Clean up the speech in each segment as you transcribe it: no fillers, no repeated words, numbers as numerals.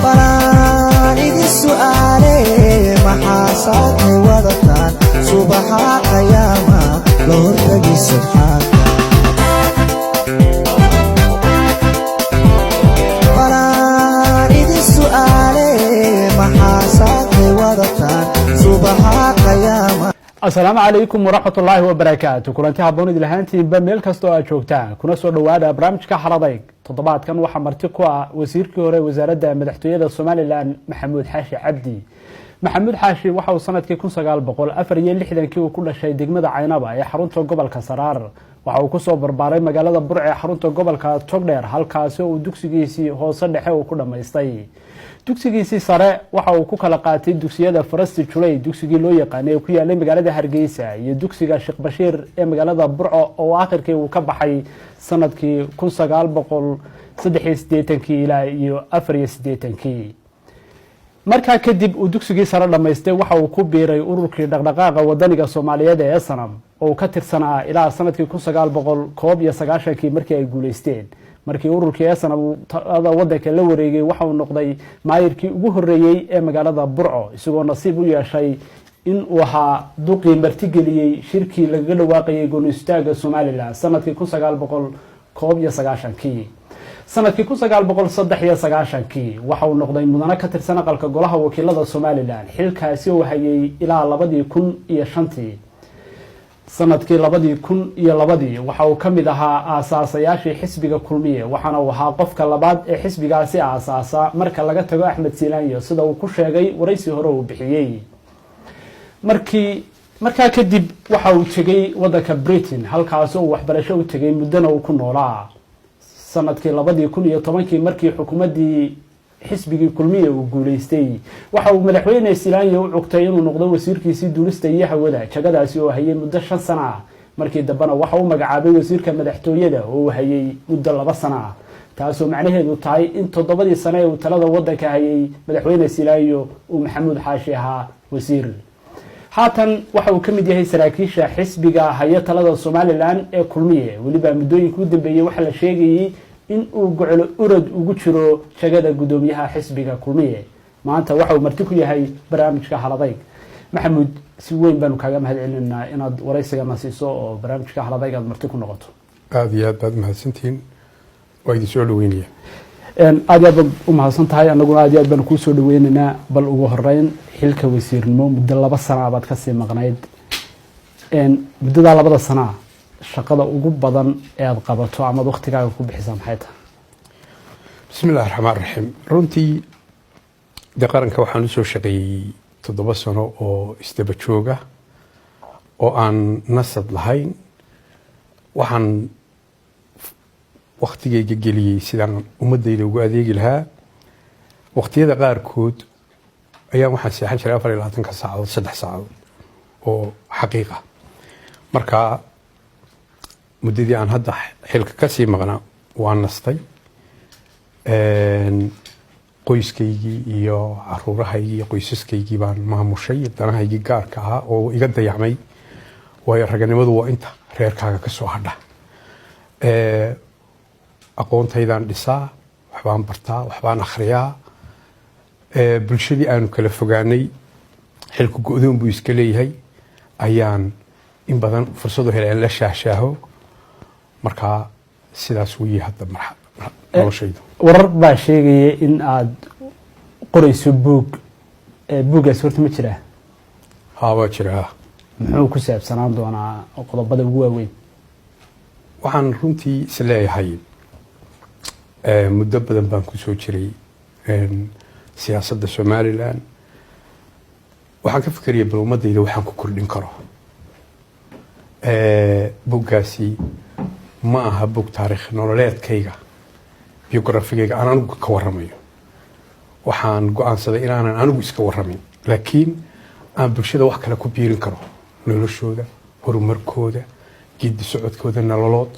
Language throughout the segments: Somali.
Balaan idin su'aale, maxaa saakay wadataan? Subaxa qiyaama la hortagi subxaanka. Balaan idin su'aale, maxaa saakay wadataan? Subaxa qiyaama. Asalaamu calaykum waraxmatullaahi wabarakaatu. Kulanti haboon idil ahaantiinba meel kasta oo aad joogtaan, kuna soo dhowaada barnaamijka Haladayg. Toddobaadkan waxaa marti ku ah wasiirkii hore wasaaradda madaxtooyada Somalilan, Maxamuud Xaashi Cabdi. Maxamuud Xaashi waxa uu sanadkii 1964-kii uu ku dhashay degmada Caynaba ee xarunta gobolka Saraar. Waxa uu kusoo barbaaray magaalada Burce ee xarunta gobolka Togdheer, halkaasi oo uu dugsigiisii hoose dhexe uu ku dhammaystay. Dugsigiisii sare waxa uu ku kala qaatay dugsiyada Farasti Julay, dugsigii loo yaqaanay ee ku yaalay magaalada Hargeysa, iyo dugsiga Sheekh Bashiir ee magaalada Burco, oo akhirkii uu ka baxay sanadkii 1983-kii ilaa iyo 84-kii. Markaa kadib uu dugsigii sare dhammaystay, waxa uu ku biiray ururkii Dhaqdhaqaaqa Wadaniga Soomaaliyeed ee SNM, oo uu ka tirsanaa ilaa sanadkii 1991-kii, markii ay guuleysteen. Markii ururkii SNM uu talada wadanka la wareegay, waxa uu noqday maayirkii ugu horeeyey ee magaalada Burco, isagoo nasiib u yeeshay in uu ahaa duqii martigeliyey shirkii lagaga dhawaaqayay gooni-istaaga Somalilan sanadkii 1991-kii. Sanadkii 1993-kii waxa uu noqday mudane ka tirsan aqalka golaha wakiilada Somalilan, xilkaasi uu hayay ilaa 2005-tii. Sanadkii 2002-dii waxa uu ka mid ahaa aasaasayaashii xisbiga Kulmiye, waxaana uu ahaa qofka labaad ee xisbigaasi aasaasa marka laga tago Axmed Siilaanyo, sida uu ku sheegay waraysi hore uu bixiyey. Markaa kadib waxa uu tegey wadanka Britain, halkaasi uu waxbarasho u tegay, muddona uu ku noolaa. Sanadkii 2010-kii, markii xukuumaddii xisbigii Kulmiye uu guuleystay, waxa uu madaxweyne Silaanya u cugtay inuu noqdo wasiirkiisii duulista iyo hawada, jagadaasi oo hayay muddo 5 sano ah. Markii dambena waxa uu magacaabay wasiirka madaxtooyada, oo uu hayay muddo 2 sano ah, taasoo macnaheedu tahay in 7-dii sano ee uu talada wadanka hayay madaxweyne Silaayo uu Maxamuud Xaashi ahaa wasiir. Haatan waxa uu ka mid yahay saraakiisha xisbiga haya talada Somalilan ee Kulmiye. Weliba muddooyinka u dambeeyey waxaa la sheegayey in uu goclo urad ugu jiro jagada guddoomiyaha xisbiga Kulmiye. Maanta waxa uu marti ku yahay barnaamijka Haladayg. Maxamuud, si weyn baanu kaaga mahad celinaynaa inaad waraysigana siiso oo barnaamijka Haladayg aad marti ku noqoto. Aada iyo aad baad mahadsantihiin, waa idin soo dhaweynaya. Aad iyo aad baad u mahadsan tahay, annaguna aad iyo aad baanu kuu soo dhaweynaynaa. Bal ugu horeyn, xilka wasiirnimo muddo 2 sana baad kasii maqnayd. Muddadaa 2-da sanaa shaqada ugu badan ee aad qabato amaad waktigaaga ku bixisaa maxay tahay? Bismi illahi raxmaan raxiim. Runtii dee qaranka waxaan usoo shaqeeyey 7 sano oo isdaba jooga oo aan nasad lahayn. Waxaan waktigayga geliyey sidaan ummadayda ugu adeegi lahaa. Waqtiyada qaarkood ayaan waxaan seexan jiray 24-ka saacadood 3 saacadood oo xaqiiqa. Marka muddadii aan hadda xilka kasii maqnaa waan nastay. Qoyskaygii iyo caruurahaygii iyo qoysaskaygii baan maamushay, danahaygii gaarka ahaa oo iga dayacmay, waayo raganimadu waa inta reerkaaga ka soo hadha. Aqoontaydaan dhisaa, waxbaan bartaa, waxbaan akhriyaa. Bulshadii aanu kala fogaanay, xilku go-doon buu iska leeyahay, ayaan in badan fursad u helay aan la shaahshaaho. Markaa sidaas weeye hadda noloshaydu. Warar baa sheegaya in aada qoreyso buug. Buuggaasi horta ma jiraa? Haa, waa jiraa. Muxuu ku saabsanaan doonaa, qodobada ugu waaweyn? Waxaan runtii is leeyahay, muddo badan baan kusoo jiray siyaasadda Somalilan. Waxaan ka fikeraya bal ummadayda waxaan ku kordhin karo. Buuggaasi ma aha buug taariikh nololeedkayga, biografigayga aan anigu ka waramayo. Waxaan go-aansaday inaanan anigu iska waramin, laakiin aan bulshada wax kale ku biirin karo, noloshooda, horumarkooda, geedi socodkooda nololood.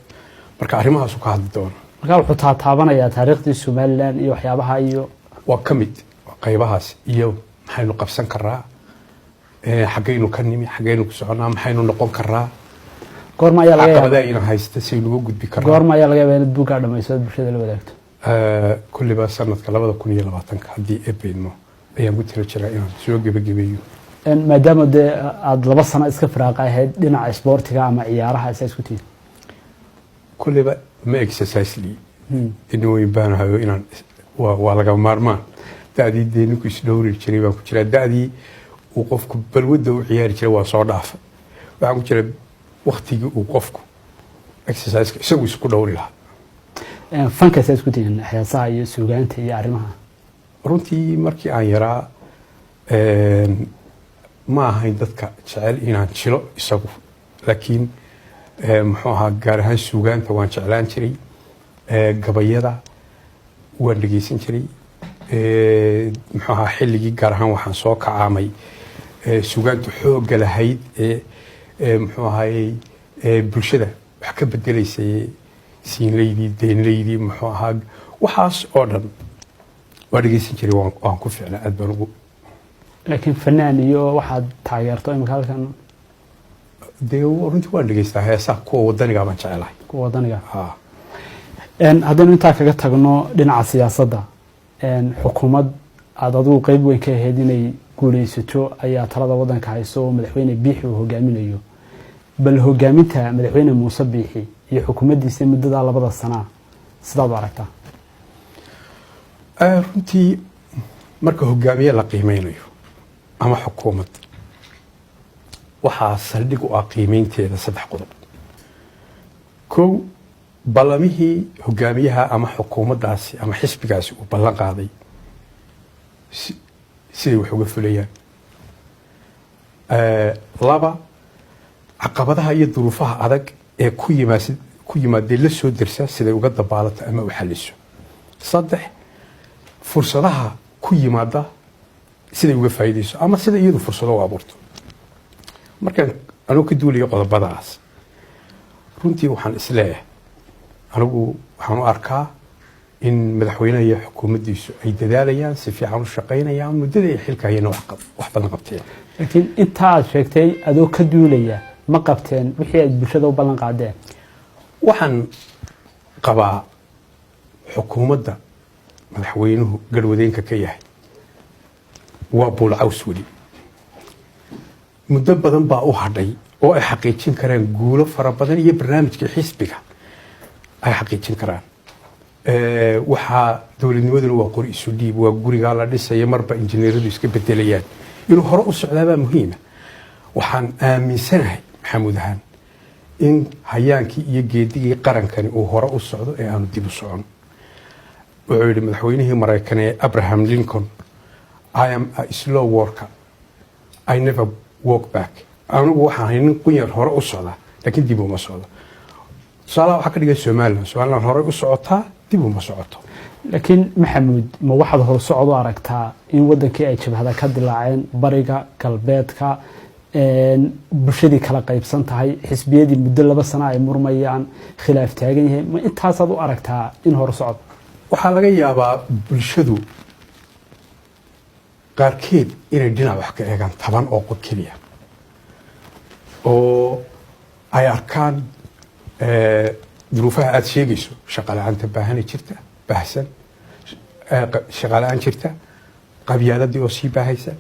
Marka arrimahaasu ka hadli doono. Markaa wuxuu taataabanayaa taariikhdii Somalilan iyo waxyaabaha iyo Waa ka mid qaybahaas, iyo maxaynu qabsan karaa, xaggaynu ka nimi, xaggaynu ku soconaa, maxaynu noqon karaa. Goorma ayaa laga yaaba Caqabadaha ina haysta saynuga gudbi karaa. Goorma ayaa laga yaabaa inaad buuggaa dhamayso, aad bulshada la wadaagto? Kulliba sanadka 2020-ka, haddii Eebbe idmo, ayaan ku tira jiraa inaan soo gebagabeeyo. Maadaama dee aada 2 sano iska firaaqa ahayd, dhinaca isboortiga ama ciyaaraha isaa isku tihin? Kulliba ma exercise li inin weyn baanahayo inaan waa lagama maarmaan. Da-dii dee ninku isdhowri jiray baan ku jiraa. Da-dii uu qofku balwadda u ciyaari jiray waa soo dhaafa. Waxaan ku jira waktigii uu qofku exerciseka isagu isku dhowri lahaa. Fanka saa isku tihin, heesaha iyo suugaanta iyo arrimaha? Runtii markii aan yaraa ma ahayn dadka jecel inaan jilo isagu, laakiin muxuu ahaa, gaar ahaan suugaanta waan jeclaan jiray, gabayada waan dhegeysan jiray. Muxuu ahaa, xilligii gaar ahaan waxaan soo kacaamay suugaanta xoogga lahayd ee muxuu ahaayey bulshada wax ka bedelaysay, siinleydii, deenleydii, muxuu ahaa, waxaas oo dhan waa dhegeysan jiray. Waan ku ficnaa, aad baan ugu Laakiin fanaan iyo waxaad taageerto imika halkan? Dee runtii waan dhegeystaa heesaha, kuwa wadanigaa baan jecelahay. Kuwa wadaniga. Ha. Haddaynu intaa kaga tagno dhinaca siyaasadda, xukuumad aada adigu qeyb weyn ka ahayd inay guuleysato ayaa talada waddanka hayso oo Madaxweyne Biixi uu hogaaminayo. Bal hogaaminta Madaxweyne Muuse Biixi iyo xukuumaddiisa muddadaa 2da sanaa sidaad u aragtaa? Runtii marka hogaamiye la qiimeynayo ama xukuumad, waxaa saldhig u ah qiimeynteeda saddex qodob. Kow, ballamihii hogaamiyaha ama xukuumaddaasi ama xisbigaasi uu ballan qaaday siday wax uga fulayaan. Laba, caqabadaha iyo duruufaha adag ee ku yimaad ku yimaadee la soo dersa siday uga dabaalato ama u xaliso. Saddex, fursadaha ku yimaada siday uga faa'iidayso ama sida iyadu fursado u abuurto. Markaan anugu ka duulayo qodobadaas, runtii waxaan isleeyahay, anigu waxaan u arkaa in madaxweynaha iyo xukuumaddiisu ay dadaalayaan, si fiican u shaqaynayaan, muddada ay xilka hayeen wax badan qabteen. Laakiin inta aad sheegtay adoo ka duulaya, ma qabteen wixii aad bulshada u ballan qaadeen? Waxaan qabaa xukuumadda madaxweynuhu garhwadeenka ka yahay waa buulcaws. Weli muddo badan baa u hadhay oo ay xaqiijin karaan guulo fara badan iyo barnaamijka xisbiga ay xaqiijin karaan. Waxaa dowladnimaduna waa qori isu dhiib, waa gurigaa la dhisaya, marba injineeradu iska bedelayaan. Inuu hore u socdaabaa muhiima. Waxaan aaminsanahay, Maxamuud ahaan, in hayaankii iyo geedigii qarankani uu hore u socdo ee aanu dib u socon. Wuxuu yidhi madaxweynihii Maraykan ee Abraham Lincoln, "I am a slow worker, I never walk back." Anigu waxaan ahay nin qunyar hore u socda, laakiin dib uma socdo. Tusaalaha waxaa ka dhigay Somaliland. Somaliland horey u socotaa, dib uma socoto. Laakiin Maxamuud, ma waxaad horsocod u aragtaa in wadankii ay jabhada ka dilaaceen, bariga, galbeedka, bulshadii kala qaybsan tahay, xisbiyadii muddo 2 sano ay murmayaan, khilaaf taagan yahay? Ma intaasaad u aragtaa in horsocod? Waxaa laga yaabaa bulshadu qaarkeed inay dhinac wax ka eegaan taban oo qod keliya oo ay arkaan duruufaha aada sheegayso, shaqa la-aanta baahana jirta, baahsan shaqa la-aan jirta, qabyaaladii oo sii baahaysa,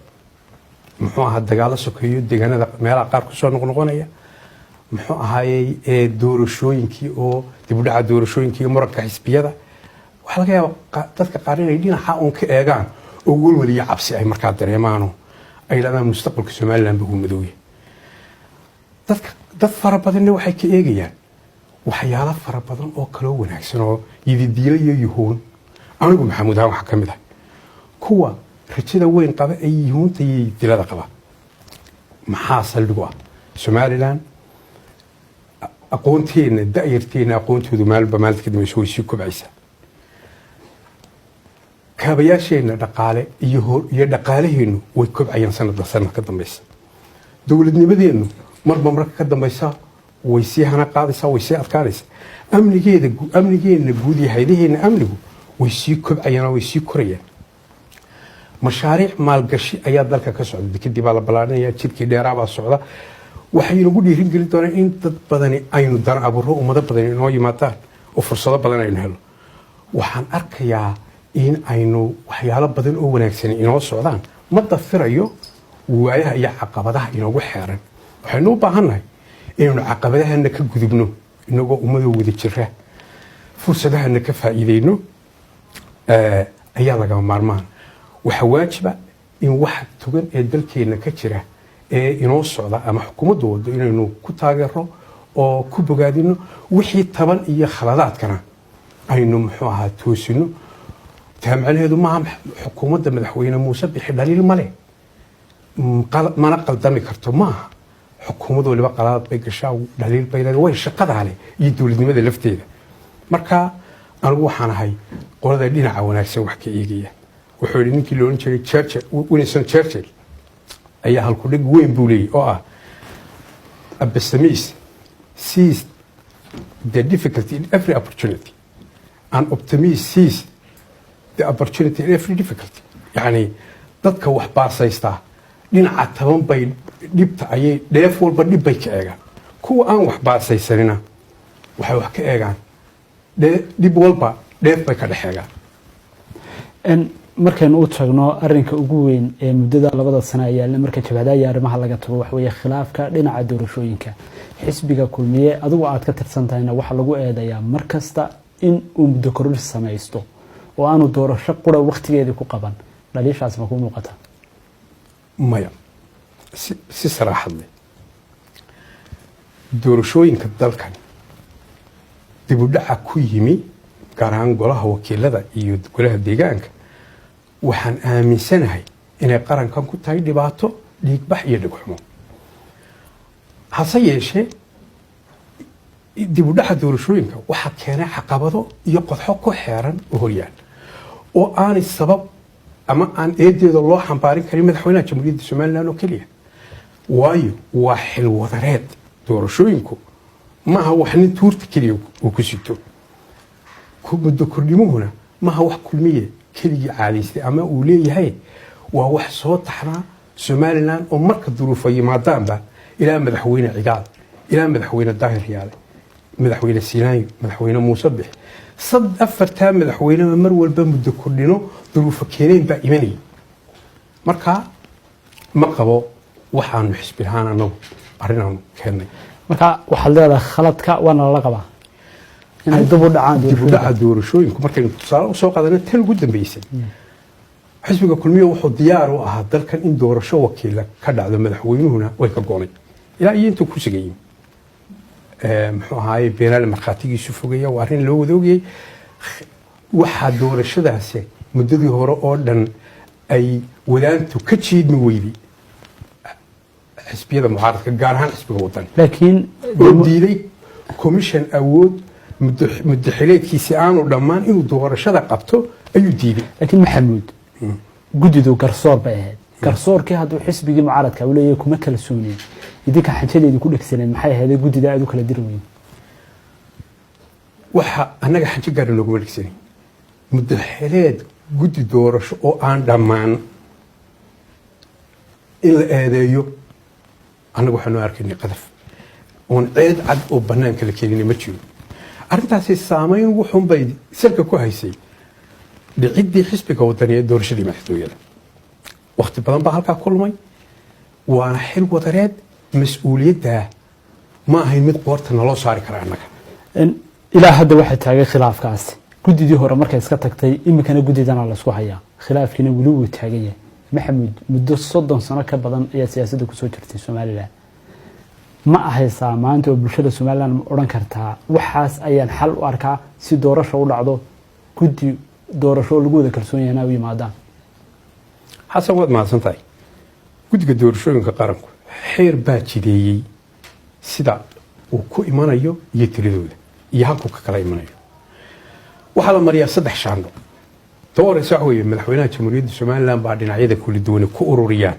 muxuu ahaa, dagaalo sokeeyo deegaanada meelaha qaar kusoo noqnoqonaya, muxuu ahaayey, doorashooyinkii oo dib u dhaca doorashooyinkii iyo muranka xisbiyada. Waxaa laga yaabaa dadka qaar inay dhinaca uun ka eegaan oo welwel iyo cabsi ay markaa dareemaano, ay yidhahdaan mustaqbalka Somaliland ba uu madooya. Dadka dad fara badanna waxay ka eegayaan waxyaalo fara badan oo kaloo wanaagsan oo yididiilo iyo yuhuun. Anigu Maxamuud ahaan waxaa ka mid ah kuwa rajada weyn qaba ee yuhuunta iyo dilada qaba. Maxaa saldhig u ah Somaliland? Aqoonteenna, da-yarteenna aqoontoodu maalinba maalinta ka dambaysa way sii kobcaysaa. Kaabayaasheenna dhaqaale iyo dhaqaalaheennu way kobcayaan sanadba sanad ka dambaysa. Dowladnimadeennu marba marka ka dambaysa way sii hana qaadaysaa, way sii adkaanaysaa. Amnigeeda, amnigeenna guud iyo haydaheena amnigu way sii kobcayaan oo way sii korayaan. Mashaariic maalgashi ayaa dalka ka socda. Kadib baa la ballaarinaya, jidkii dheeraabaa socda. Waxay nagu dhiirin gelin doonaan in dad badani aynu dana abuuro, ummado badani inoo yimaadaan oo fursado badan aynu helo. Waxaan arkayaa in aynu waxyaalo badan oo wanaagsan inoo socdaan. Ma dafirayo waayaha iyo caqabadaha inoogu xeeran. Waxaynu u baahannahay inaynu caqabadahana ka gudubno inagoo ummadoo wada jira, fursadahana ka faa'iideyno ayaa lagama maarmaan. Waxaa waajiba in waxa togan ee dalkeena ka jira ee inoo socda ama xukuumaddu wado inaynu ku taageero oo ku bogaadino, wixii taban iyo khaladaadkana aynu, muxuu ahaa, toosino. Taa macnaheedu maaha xukuumadda madaxweyne Muuse Bixi dhaliil male, mana qaldami karto, maaha. Xukuumad waliba qalaad bay gashaa, dhaliil bay leedahay, way shaqadaa leh iyo dowladnimada lafteeda. Marka anigu waxaan ahay qolada dhinaca wanaagsan wax ka eegaya. Wuxuu yidhi ninkii la odhan jiray Churchill, Winston Churchill, ayaa halkudhig weyn buu leeyay oo ah "A pessimist sees the difficulty in every opportunity and optimist sees the opportunity in every difficulty." Yani dadka wax baasaystaa dhinaca taban bay dhibta ayay dheef walba dhib bay ka eegaan. Kuwa aan wax baasaysanina waxay wax ka eegaan dhib walba dheef bay ka dhex eegaan. Markaynu u tagno arinka ugu weyn ee muddada 2da sano ayaa marka jabhadaha iyo arrimaha laga tago, waxa weeye khilaafka dhinaca doorashooyinka. Xisbiga Kulmiye adigu aad ka tirsan tahayna waxaa lagu eedayaa mar kasta in uu muddo koror samaysto oo aanu doorasho qura wakhtigeedii ku qaban. Dhaliishaas ma kuu muuqata? Maya, si saraaxad leh, doorashooyinka dalkan dib u dhaca ku yimi, gaar ahaan golaha wakiilada iyo golaha deegaanka, waxaan aaminsanahay inay qarankan ku tahay dhibaato, dhiigbax iyo dhigxumo. Hase yeeshee, dib u dhaca doorashooyinka waxaa keenay caqabado iyo qodxo ku xeeran oo horyaal oo aanay sabab ama aan eedeeda loo xambaarin karin madaxweynaha Jamhuuriyadda Somaliland oo keliya, waayo waa xilwadareed. Doorashooyinku maaha wax nin tuurta keliya uu ku sito. Muddo kordhimuhuna maaha wax Kulmiye keligii caadaystay ama uu leeyahay. Waa wax soo taxnaa Somaliland oo marka duruufo yimaadaanba, ilaa madaxweyne Cigaal, ilaa madaxweyne Daahir Yaale, madaxweyne Silaanyo, madaxweyne Muuse Bix, sad afartaa madaxweyneba mar walba muddo kordhino duruufo keeneen baa imanayay. Marka ma qabo waxaanu xisbi ahaan anagu arinaanu keennay. Marka waxaad leedahay khaladka waana lala qabaa inay dib u dhacaan dib u dhaca doorashooyinku. Markaynu tusaale usoo qaadana tan ugu dambeysay, xisbiga Kulmiye wuxuu diyaar u ahaa dalkan in doorasho wakiila ka dhacdo. Madaxweynuhuna way ka goonay ilaa iyo intuu kursiga yimi, muxuu ahaaye, beenaale markhaatigiisu fogaya. Waa arrin loo wada ogayay. Waxaa doorashadaasi muddadii hore oo dhan ay wadaantu ka jiidmi weyday xisbiyada mucaaradka, gaar ahaan xisbiga Wadani, laakiin oo diiday commission awood muddo xileedkiisi aanu dhammaan inuu doorashada qabto ayuu diiday. Laakiin Maxamuud, guddidu garsoor bay ahayd. Garsoorkii hadduu xisbigii mucaaradka uu leeyahay kuma kalsooneen, idinka xanjadeedii ku dhegsaneed maxay ahayd guddida aad u kala diri weyn? Waxa annaga xanjo gaara looguma dhegsanin. Muddo xileed guddi doorasho oo aan dhammaan in la eedeeyo annaga waxaanu arkaynay qadaf oon ceed cad oo banaanka la keenina ma jiro. Arrintaasi saameyn wuxuun bay salka ku haysay dhiciddii xisbiga Wadani ee doorashadii madaxtooyada. Wakhti badan baa halkaa ku lumay, waana xil wadareed. Mas-uuliyaddaa ma ahayn mid qoorta naloo saari kara annaga. Ilaa hadda waxaa taagay khilaafkaasi. Guddidii hore markay iska tagtay, iminkana guddidana laysku hayaa, khilaafkiina weli wuu taagan yahay. Maxamuud, muddo 30 sano ka badan ayaa siyaasadda kusoo jirtay Somaliland. Ma ahaysaa maanta oo bulshada Somaliland ma odhan kartaa waxaas ayaan xal u arkaa si doorasho u dhacdo, guddi doorasho oo lagu wada kalsoon yahayna u yimaadaan? Xasan, waad mahadsan tahay. Guddiga doorashooyinka qaranku xeer baa jideeyey sida uu ku imanayo iyo tiradooda iyo halkuu ka kala imanayo. Waxaa la mariyaa saddex shaandho. Ta horeysa waxa weeye madaxweynaha Jamhuuriyadda Somaliland baa dhinacyada kala duwane ku ururiyaan,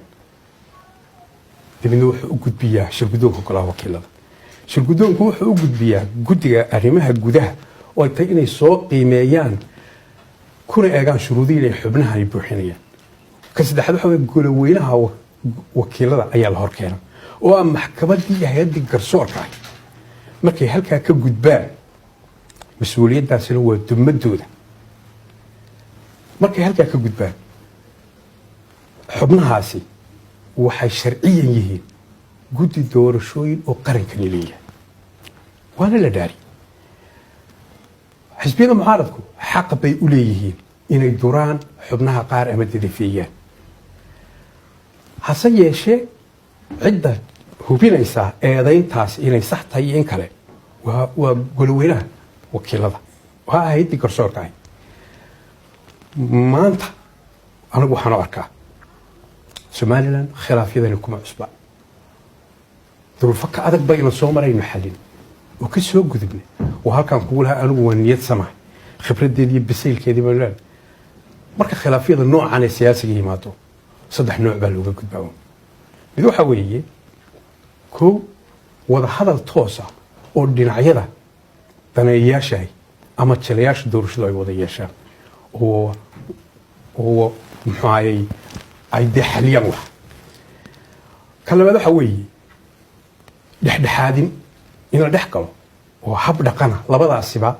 dabeedna wuxuu u gudbiyaa shirguddoonka golaha wakiilada. Shirguddoonku wuxuu u gudbiyaa guddiga arrimaha gudaha oo ay tahay inay soo qiimeeyaan kuna eegaan shuruudihii inay xubnaha ay buuxinayaan. Ka saddexaad waxa weye goloweynaha wakiilada ayaa la horkeena oo ah maxkamaddii iyo hay-addii garsoorka ah. Markay halkaa ka gudbaan, mas-uuliyaddaasina waa dumadooda. Markay halkaa ka gudbaan, xubnahaasi waxay sharciyan yihiin guddi doorashooyin oo qarankani leeyahay, waana la dhaari. Xisbiyada mucaaradku xaq bay u leeyihiin inay duraan xubnaha qaar ama dedefeeyaan. Hase yeeshee, cidda hubinaysaa eedayntaas inay sax tahay iyo in kale waa goloweynaha wakiilada, waa ahaydii garsoorka ahayd. Maanta anigu waxaan u arkaa Somaliland khilaafyadani kuma cusba. Duruufo ka adag bayna soo maraynu xallin oo ka soo gudubna. Oo halkaan kugu lahaa, anigu waa niyad samahay, khibradeedii iyo bisaylkeedii baan leedahay. Marka khilaafyada noocan ee siyaasiga yimaado, saddex nooc baa looga gudbaa. Mid waxaa weeye, kow, wada hadal toos ah oo dhinacyada daneeyayaashahay ama jilayaasha doorashadu ay wada yeeshaan oo muxuu ahayey ay dee xaliyaan. Wax ka labaad waxaa weeye dhexdhexaadin in la dhex galo oo hab dhaqana. Labadaasiba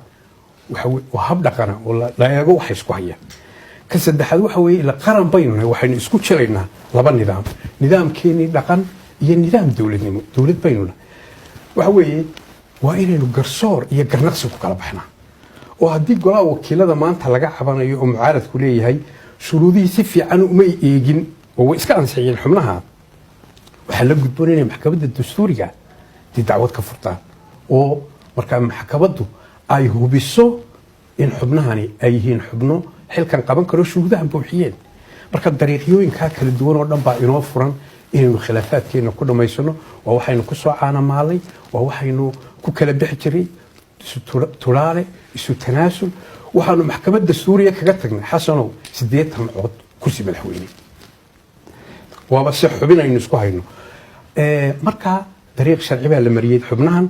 waxa waa hab dhaqana oo la eego waxa isku hayaan. Ka saddexaad waxa weeye, ila qaran baynu nahay, waxaynu isku jiraynaa laba nidaam, nidaamkeenii dhaqan iyo nidaam dowladnimo. Dowlad baynu nahay. Waxa weeye waa inaynu garsoor iyo garnaqsi ku kala baxnaa. Oo haddii golaha wakiilada maanta laga cabanayo oo mucaaradku leeyahay shuruudihii si fiican umay eegin oo way iska ansixiyeen xubnaha, waxaa la gudboon inay maxkamadda dastuuriga dee dacwad ka furtaan, oo markaa maxkamaddu ay hubiso in xubnahani ay yihiin xubno xilkan qaban karo, shuruudahan buuxiyeen. Marka dariiqyooyinkaa kala duwan oo dhan baa inoo furan inaynu khilaafaadkeena ku dhammaysano. Waa waxaynu ku soo caanamaalay, waa waxaynu ku kala bixi jiray, isu tulaale, isu tanaasul. Waxaanu maxkamad dastuuriya kaga tagnay, Xasanow, 80 cod kursi madaxweyne, waaba si xubin aynu isku hayno. Marka dariiq sharci baa la mariyey xubnahan.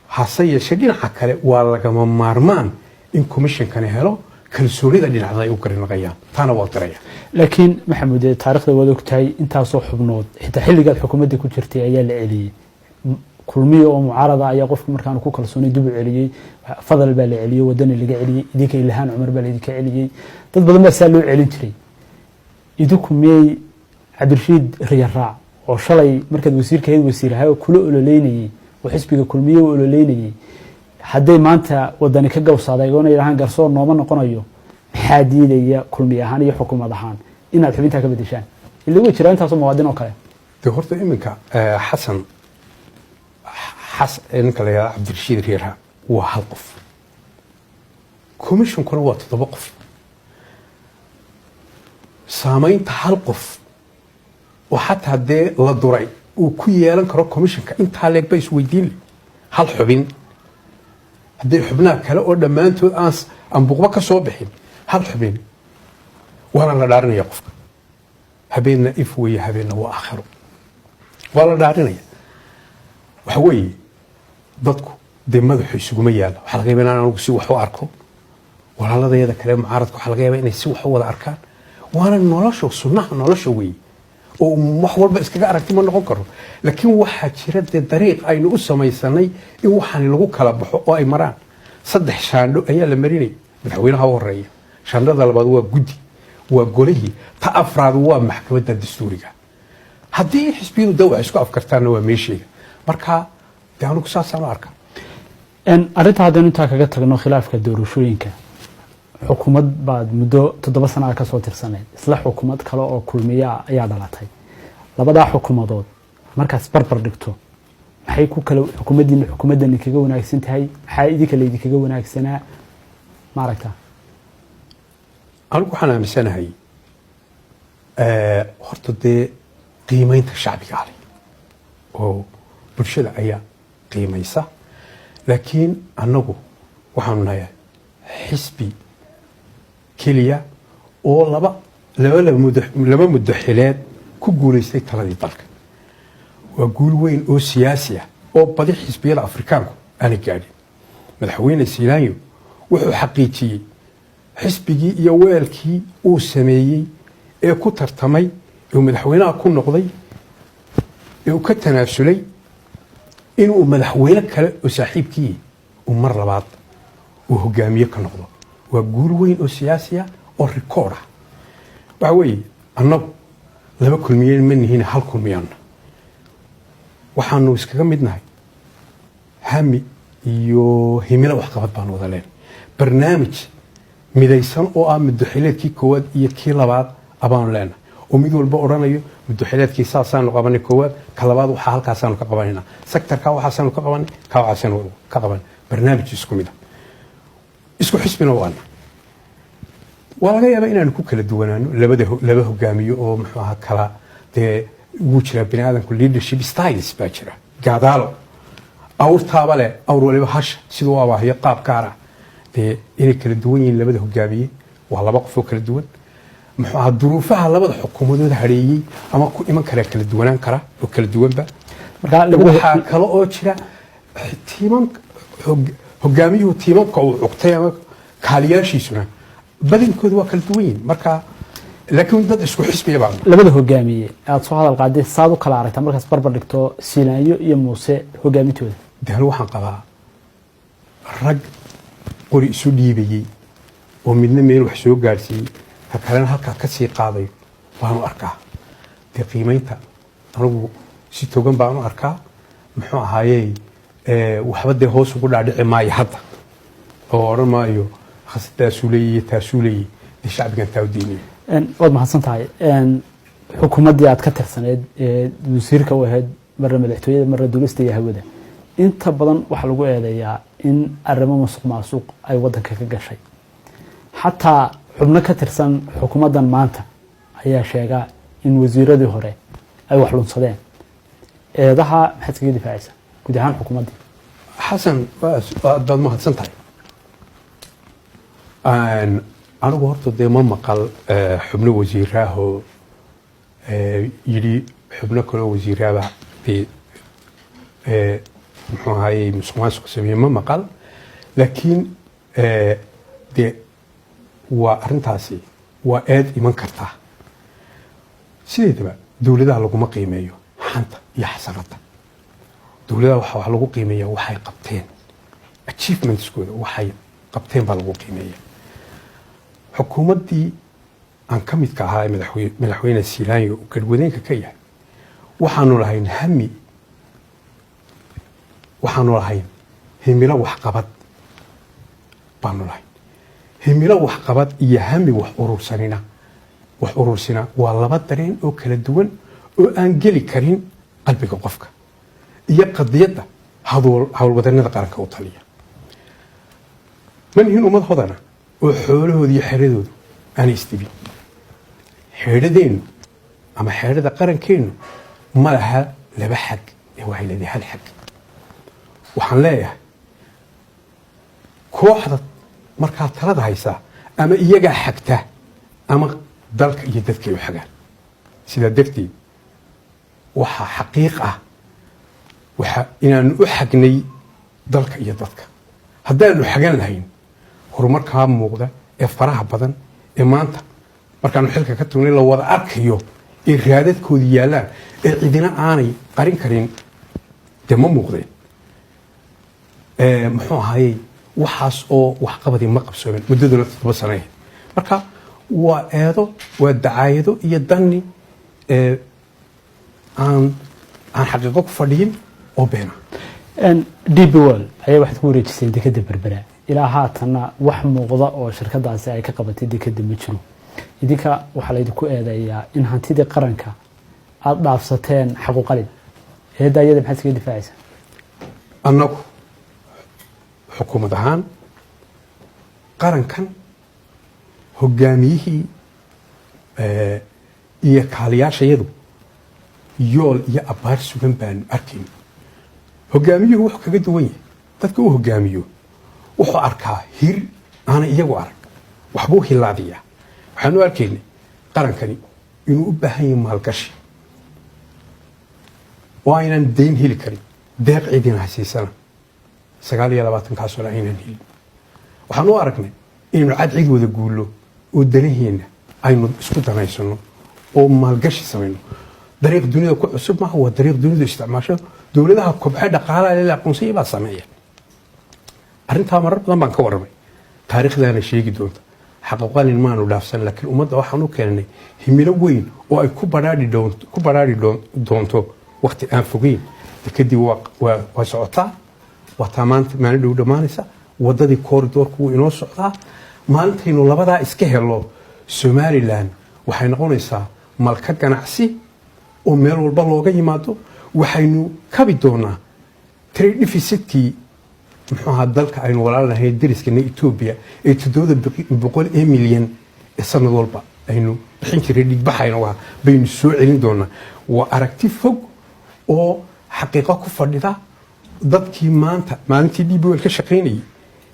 Hase yeeshee, dhinaca kale waa lagama maarmaan in commissionkani helo kalsoonida dhinacda ay u garinaqayaan. Taana waa diraya. Laakiin Maxamuud, taarikhda waad ogtahay, intaasoo xubnood xitaa xilligaad xukuumadda ku jirtay ayaa la celiyey. Kulmiya oo mucaarada ayaa qofka markaan ku kalsoonay dib u celiyey. Fadal baa la celiyey, Wadani laga celiyey, idinka Ilhaan Cumar baa laidinka celiyey, dad badan baa saa loo celin jiray. Idinku miyey Cabdirashiid Riyaraac oo shalay markaad wasiirka ahayd wasiir ahaa oo kula ololeynayey oo xisbiga Kulmiye u ololeynayey, hadday maanta Wadani ka gawsaaday oona yidhahaan garsoor nooma noqonayo, maxaa diidaya Kulmiye ahaan iyo xukuumad ahaan inaad xubintaa ka bedeshaan? Ila way jiraa intaasoo muwaadin oo kale. Dee horta iminka Xasan xas ninka la yidhahdo Cabdirashiid Riiraac waa hal qof, commissionkuna waa toddoba qof. Saamaynta hal qof oo xataa dee la duray uu ku yeelan karo commissionka intaa leeg ba isweydiin leh. Hal xubin hadday xubnaha kale oo dhammaantood aan buuqba ka soo bixin, hal xubin waana la dhaarinaya qofka. Habeenna if weeye, habeenna waa aakhiro, waa la dhaarinaya. Waxa weeye dadku dee madaxu isuguma yaalla. Waxaa laga yaba inaan anigu si wax u arko, walaaladayada kale mucaaradka waxaa laga yaaba inay si wax u wada arkaan. Waana nolosha, sunnaha nolosha weeye, oo wax walba iskaga aragti ma noqon karo. Laakiin waxaa jira dee dariiq aynu u samaysanay in waxaan lagu kala baxo oo ay maraan. Saddex shaandho ayaa la marinaya. Madaxweynaha u horeeya, shaandhada labaad waa guddi, waa golihii, ta afraad waa maxkamadda dastuuriga. Haddii xisbiyadu de wax isku afkartaanna waa meesheeda. Marka dee anigu saasaan u arkaa. Arrinta haddaynu intaa kaga tagno, khilaafka doorashooyinka, xukuumad baad muddo 7 sana ah kasoo tirsanayd, isla xukuumad kale oo Kulmiya ayaa dhalatay. Labadaa xukuumadood markaas barbar dhigto, maxay ku kala xukuumaddiina xukuumaddani kaga wanaagsan tahay? Maxaa idinka laydinkaga wanaagsanaa, maaragta? Anigu waxaan aaminsanahay horta dee qiimeynta shacbiga ale oo bulshada ayaa qiimaysa. Laakiin annagu waxaanu nahay xisbi keliya oo laba muddo xileed ku guulaystay taladii dalka. Waa guul weyn oo siyaasi ah oo badi xisbiyada Afrikaanku aanay gaadhin. Madaxweyne Siilaanyo wuxuu xaqiijiyey xisbigii iyo weelkii uu sameeyey ee ku tartamay ee uu madaxweynaha ku noqday ee uu ka tanaasulay inuu madaxweyne kale oo saaxiibkii uu mar labaad uu hogaamiye ka noqdo. Waa guul weyn oo siyaasi ah. Oo record ah waxa weeye, annagu laba Kulmiye ma nihiin, hal Kulmiyaanna. Waxaanu iskaga mid nahay hami iyo himilo waxqabad baanu wada leenahay, barnaamij midaysan oo ah muddoxileedkii koowaad iyo kii labaad abaanu leenahay, oo mid walba odhanayo muddoxileedkii saasaanu qabanay koowaad, ka labaad waxaa halkaasaanu ka qabanayna, sectorka waxaasaanu ka qabanay, ka waxaasaanu ka qabanay, barnaamij isku mid ah, isku xisbina waana. Waa laga yaabaa inaanu ku kala duwanaano labada laba hogaamiyo oo muxuu ahaa kala dee wuu jiraa. Bini aadamku leadership styles baa jira. Gaadaalo awrtaaba leh, awr waliba hasha siduu u abaahiyo qaab gaar ah. Dee inay kala duwan yihiin labada hogaamiye, waa laba qof oo kala duwan. Muxuu ahaa, duruufaha labada xukuumadood hareeyey ama ku iman karaa kala duwanaan kara oo kala duwanba. Marka labada Waxaa kale oo jira tiimam hogaamiyuhu tiimamka uu cugtay ama kaaliyaashiisuna badankoodu waa kala duwan yihiin. Marka laakiin dad isku xisbiya baa. Labada hogaamiye aada soo hadal qaaday, saad u kala aragtaa markaas barbar dhigto Siilaanyo iyo Muuse hogaamintooda? De anigu waxaan qabaa rag qori isu dhiibayey oo midna meel wax soo gaadhsiiyey, ka kalena halkaa ka sii qaadayo baanu arkaa. Dee qiimaynta anigu si togan baanu arkaa. Muxuu ahaayey, waxba dee hoos ugu dhaadhici maayo hadda oo odhan maayo khasadaasuu leeyahy, taasuu leeyahy. Dee shacbigan taa u diinaya. Waad mahadsan tahay. Xukuumaddii aad ka tirsaneyd ee wasiirka u ahayd, marna madaxtooyada, marna duulista iyo hawada, inta badan waxaa lagu eedeeyaa in arrimo musuq maasuq ay waddanka ka gashay. Xataa xubno ka tirsan xukuumaddan maanta ayaa sheega in wasiiradii hore ay wax lunsadeen. Eedaha maxaad iskaga difaacaysaa guud ahaan xukuumaddii? Xasan, waad mahadsan tahay. Anigu horta dee ma maqal xubno wasiiraahoo yidhi xubno kaloo wasiiraaba dee muxuu ahayey musuq maasuq sameeye, ma maqal. Laakiin dee waa arrintaasi waa eed iman kartaa. Sideedaba dowladaha laguma qiimeeyo xanta iyo xasaradda. Dowladaha waxa wax lagu qiimeeya waxay qabteen, achievementskooda, waxay qabteen baa lagu qiimeeya. Xukuumaddii aan ka midka ahaa ee Madaxweyne Siilaanyo uu garwadeenka ka yahay, waxaanu lahayn hami, waxaanu lahayn himilo waxqabad baanu lahayn. Himilo waxqabad iyo hami wax urursanina, wax urursina, waa laba dareen oo kala duwan oo aan geli karin qalbiga qofka iyo qadiyadda howlwadanada qaranka u taliya. Ma nihin ummad hodana oo xoolahooda iyo xeradoodu aanay isdibin. Xeedhadeennu ama xeedhada qarankeennu ma laha laba xag ee waxay leedahay hal xag. Waxaan leeyahay, kooxda markaa talada haysaa ama iyagaa xagta ama dalka iyo dadka ay u xagaan. Sidaa darteed waxaa xaqiiq ah waxa inaanu u xagnay dalka iyo dadka. Haddaanu xagan lahayn, horumarkaa muuqda ee faraha badan ee maanta markaanu xilka ka tagnay la wada arkayo ee raadadkooda yaallaan ee cidina aanay qarin karin, dee ma muuqdeen. Muxuu ahayey, waxaas oo waxqabadii ma qabsoomeen muddaduna 7 sano ahayd. Marka waa eedo, waa dacaayado iyo danni aan xaqiiqo ku fadhiyin oo beena. DP World ayaa waxaad ku wareejiseen dekeda Berbera. Ilaa haatanna wax muuqda oo shirkadaasi ay ka qabatay dekeda ma jiro. Idinka waxaa laydinku eedeeyaa in hantidii qaranka aada dhaafsateen xaquuqalin. Eedda iyada maxaad iskaga difaacaysaa? Annagu xukuumad ahaan qarankan hogaamiyihii iyo kaaliyaashayadu yool iyo abbaar sugan baanu arkayn. Hogaamiyuhu wuxuu kaga duwan yahay dadka uu hogaamiyo, wuxuu arkaa hir aanay iyagu arag, waxbuu hilaadiyaa. Waxaanu arkaynay qarankani inuu u baahan yahay maalgashi oo aynan dayn heli karin, deeq cidina hasiisana 29-kaasoo aynaan helin. Waxaan u aragnay inaynu cad cid wada guullo oo danaheenna aynu isku danaysano oo maalgashi samayno. Dariiq dunida ku cusub maaha, waa dariiq dunidu isticmaasho. Dowladaha kobxe dhaqaalaha la aqoonsanya baa sameeya arrintaa. Marar badan baan ka warramay, taariikhdaana sheegi doonta. Xaqaqalin maanu dhaafsan, laakiin ummadda waxaan u keenay himilo weyn oo ay ku badhaadhi doonto waqti aan fogeyn. Kadib waa socotaa, waa taa maanta maalin dhow dhammaanaysa. Wadadii corridorku wuu inoo socdaa. Maalintaynu labadaa iska helo, Somaliland waxay noqonaysaa malka ganacsi oo meel walba looga yimaado. Waxaynu kabi doonaa trade deficitkii, muxuu ahaa, dalka aynu walaalnahay, dariskana Etoobiya, ee 700 ee milyan ee sanad walba aynu bixin jiray, dhigbaxayna waa baynu soo celin doonaa. Waa aragti fog oo xaqiiqo ku fadhida. Dadkii maanta maalintii DP World ka shaqaynayay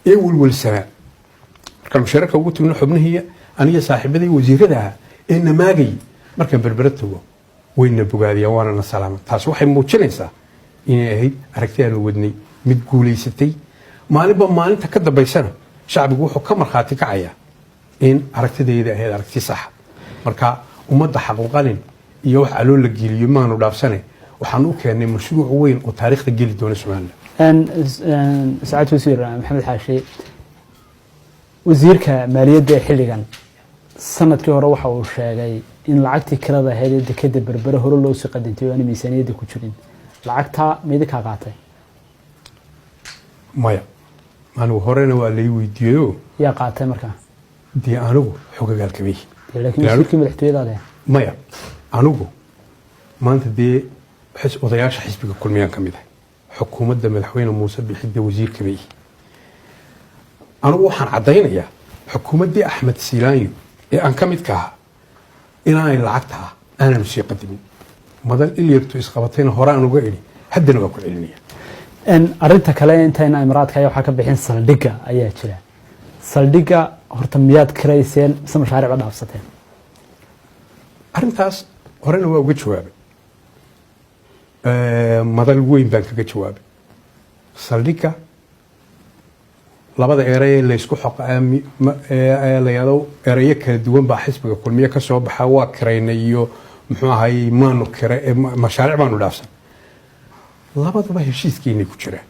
ee welwelsanaa, markaan mushaarka ugu tagno xubnihii aniga saaxiibaday wasiirada ahaa ee namaagay, markaan Berbera tago wayna bogaadiyaan, waana na salaama. Taasi waxay muujinaysaa inay ahayd aragti aanu wadnay mid guulaysatay. Maalinba maalinta ka dambaysana shacbigu wuxuu ka markhaati kacayaa in aragtidayda ahayd aragti saxa. Marka ummadda xaquuqalin iyo wax caloo la geliyo maanu dhaafsane, waxaan u keennay mashruuc weyn oo taariikhda geli doona Somaliland. Sacaad wasiir Maxamed Xaashi, wasiirka maaliyadda ee xilligan, sanadkii hore waxa uu sheegay in lacagtii kirada ahayd ee dekeda Berbere hore loo sii qadintay oo aanay miisaaniyadda ku jirin. Lacagtaa ma idinkaa qaatay? Maya, anigu horena waa lay weydiiyeyo. Yaa qaatay markaa? Dee anigu xogagaalkamey. Dee laakiin wasiirkii madaxtooyada leh. Maya, anigu maanta dee odayaasha xisbiga Kulmiyaan ka mid ah. Xukuumadda madaxweyne Muuse Bixidde wasiirka bay. Anigu waxaan caddaynayaa xukuumaddii Axmed Siilaanyo ee aan ka midka ahaa inaanay lacagtaa aananu sii qadimin. Madal ilyartu isqabatayna horaan uga idhi, haddana waa ku celinaya. Arrinta kale, intayna Imaraadka ayaa waxaa ka bixin, saldhigga ayaa jira. Saldhigga horta miyaad kirayseen mise mashaariic ba dhaafsateen? Arrintaas horena waa uga jawaabay, madal weyn baan kaga jawaabay. Saldhigga labada erey ee laysku xoqa ee la yado, erayo kala duwan baa xisbiga Kulmiye ka soo baxa: waa kiraynay iyo, muxuu ahay, maanu kira, mashaariic baanu dhaafsan. Labaduba heshiiskeenay ku jiraan.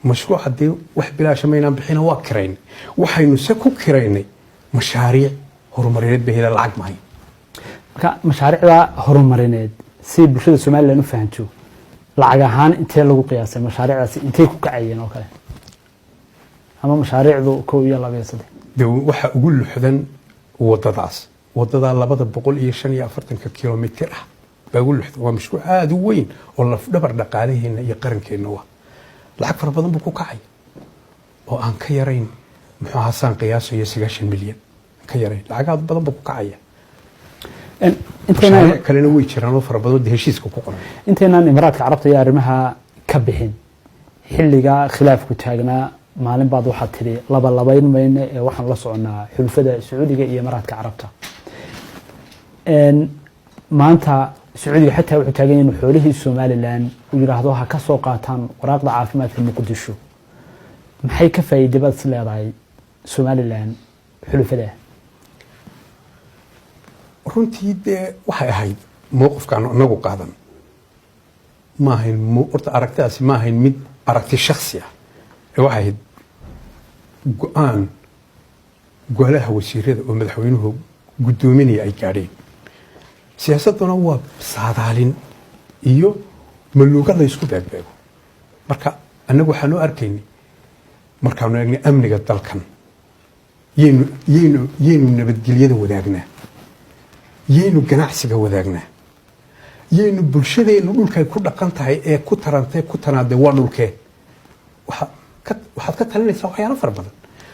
Mashruuc haddii wax bilaasha maynaan bixina, waa kiraynay. Waxaynu se ku kiraynay mashaariic horumarineed bay hela, lacag mahay. Marka mashaariicda horumarineed, si bulshada Somaliland u fahanto, lacag ahaan intee lagu qiyaasay mashaariicdaasi? Intay ku kacayeen oo kale, ama mashaariicdu kow iyo laba iyo saddex? De waxa ugu luxdan wadadaas, wadadaa 245-ka kilomitir ah baa ugu luxdan. Waa mashruuc aada u weyn oo lafdhabar dhaqaalaheena iyo qarankeenna wa. Lacag fara badan buu ku kacay oo aan ka yarayn, muxuu ahaa, saan qiyaasayo 90 milyan ka yarayn. Lacag aada u badan buu ku kacaya. Mashaariic kalena way jiraan oo fara badan oo dee heshiiska ku qoran. Intaynaan Imaaraadka Carabta iyo arrimaha ka bixin, xilligaa khilaafku taagnaa, maalin baad waxaad tidhi laba labayn mayno ee waxaan la soconnaa xulfada Sacuudiga iyo Imaaraadka Carabta. Maanta Sacuudiga xataa wuxuu taagan yahay inuu xoolihii Somaliland uu yidhaahdo ha ka soo qaataan waraaqda caafimaadka Muqdisho. Maxay ka faa'iiday baad is leedahay Somaliland xulufada? Runtii dee waxay ahayd mowqifkaan inagu qaadan ma ahayn, horta aragtidaasi ma ahayn mid aragti shaksi ah ee waxay ahayd go-aan golaha wasiirada oo madaxweynuhu guddoominaya ay gaadheen. Siyaasadduna waa saadaalin iyo maluuga laysku beegbeego. Marka annagu waxaanu arkaynay, markaanu eegnay amniga dalkan, yaynu nabadgelyada wadaagnaa, yaynu ganacsiga wadaagnaa, yaynu bulshadeennu dhulkay ku dhaqan tahay ee ku tarantay ku tanaadee, waa dhulkee. Waxaad ka talinaysaa waxyaalo fara badan.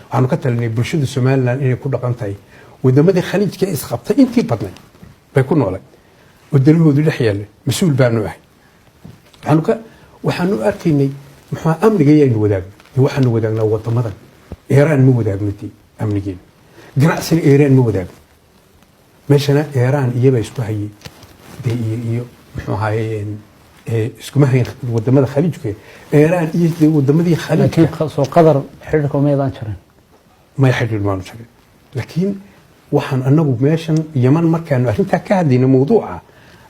Waxaanu ka talinay bulshada Somaliland inay ku dhaqan tahay wadamadii Khaliijka ee isqabtay intii badnayd bay ku nooleen oo dalahoodu dhex yaallay. Mas-uul baanu ahay. Waxaanu arkaynay, muxuu, amniga yaynu wadaagna. Dee waxaanu wadaagnaa wadamadan. Iiraan ma wadaagno dee amnigeena, ganacsina Iiraan ma wadaagno. Meeshana Iiraan iyaba isku hayay dee iyo muxuu ahaye, iskuma hayn wadamada Khaliijka Iiraan iyo dee wadamadii Khaliijka. Laakiin soo Qadar xidhiidhka maydaan jarin? May, xidhiidh maanu jarin, laakiin waxaan anagu meeshan Yaman markaanu arrintaa ka hadlayna mawduuca,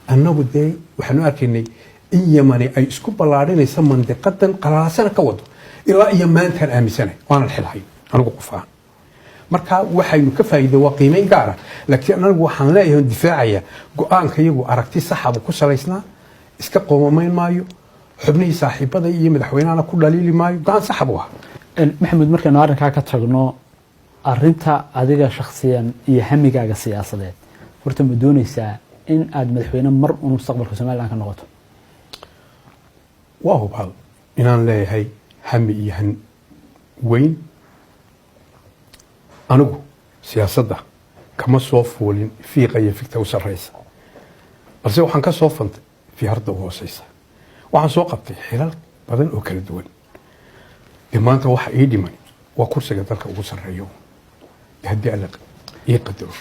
annagu dee waxaanu arkaynay in Yamani ay isku ballaadhinaysa mandiqadan, qalaasana ka wado. Ilaa iyo maantaan aaminsanahay, waanan xilhayn anigu qof ahaan. Marka waxaynu ka faa'iiday waa qiimeyn gaara, laakiin anigu waxaan leeyahay oon difaacaya go-aanka iyagu aragti saxa buu ku salaysnaa. Iska qoomamayn maayo, xubnihii saaxiibada iyo madaxweynahana ku dhaliili maayo. Go-aan saxa buu ahaa. Maxamuud, markaynu arrinkaa ka tagno, arinta adiga shakhsiyan iyo hamigaaga siyaasadeed, horta ma dooneysaa in aad madaxweyne mar un mustaqbalka Somaliland ka noqoto? Waa hubaal inaan leeyahay hami iyo han weyn. Anigu siyaasadda kama soo fuulin fiiqa iyo figta u sarreysa, balse waxaan ka soo fantay fiharda u hooseysa. Waxaan soo qabtay xilal badan oo kala duwan. Dee maanta waxa ii dhiman waa kursiga dalka ugu sarreeyo, haddii Alla ii qadaro.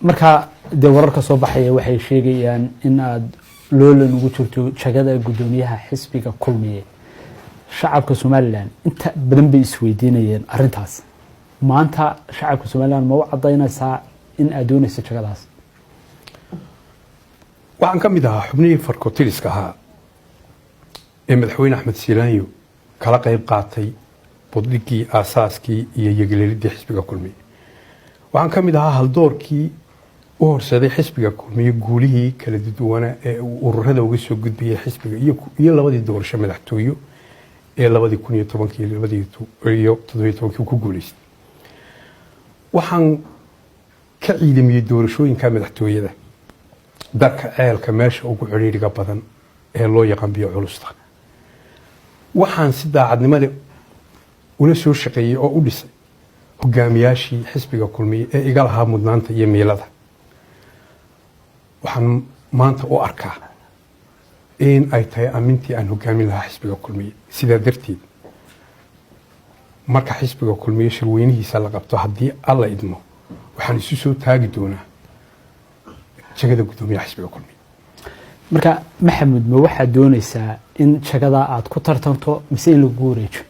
Markaa dee wararka soo baxaya waxay sheegayaan in aad loolan ugu jirto jagada guddoomiyaha xisbiga Kulmiye. Shacabka Somaliland inta badan bay isweydiinayeen arrintaas. Maanta shacabka Somaliland ma u cadaynaysaa in aad doonayso jagadaas? Waxaan ka mid ahaa xubnihii farkotiliska ahaa ee madaxweyne Axmed Siilaanyo kala qayb qaatay budhigii, aasaaskii iyo yegleelidii xisbiga Kulmiye. Waxaan ka mid ahaa haldoorkii u horseeday xisbiga Kulmiye guulihii kala duwanaa ee uu ururada uga soo gudbiyey xisbiga iyo labadii doorasho madaxtooyo ee 2010-kii, 2017-kii ku guuleystay. Waxaan ka ciidamiyey doorashooyinka madaxtooyada darka ceelka meesha ugu cidhiidhiga badan ee loo yaqaan biyo culusta. Waxaan si daacadnimo leh ula soo shaqeeyey oo u dhisay hogaamiyaashii xisbiga Kulmiye ee iga lahaa mudnaanta iyo miilada. Waxaan maanta u arkaa in ay tahay amintii aan hogaamin lahaa xisbiga Kulmiye. Sidaa darteed, marka xisbiga Kulmiye shirweynihiisa la qabto, haddii Alla idmo, waxaan isu soo taagi doonaa jagada guddoomiyaha xisbiga Kulmiye. Marka Maxamuud, ma waxaad doonaysaa in jagadaa aad ku tartanto mise in lagugu wareejo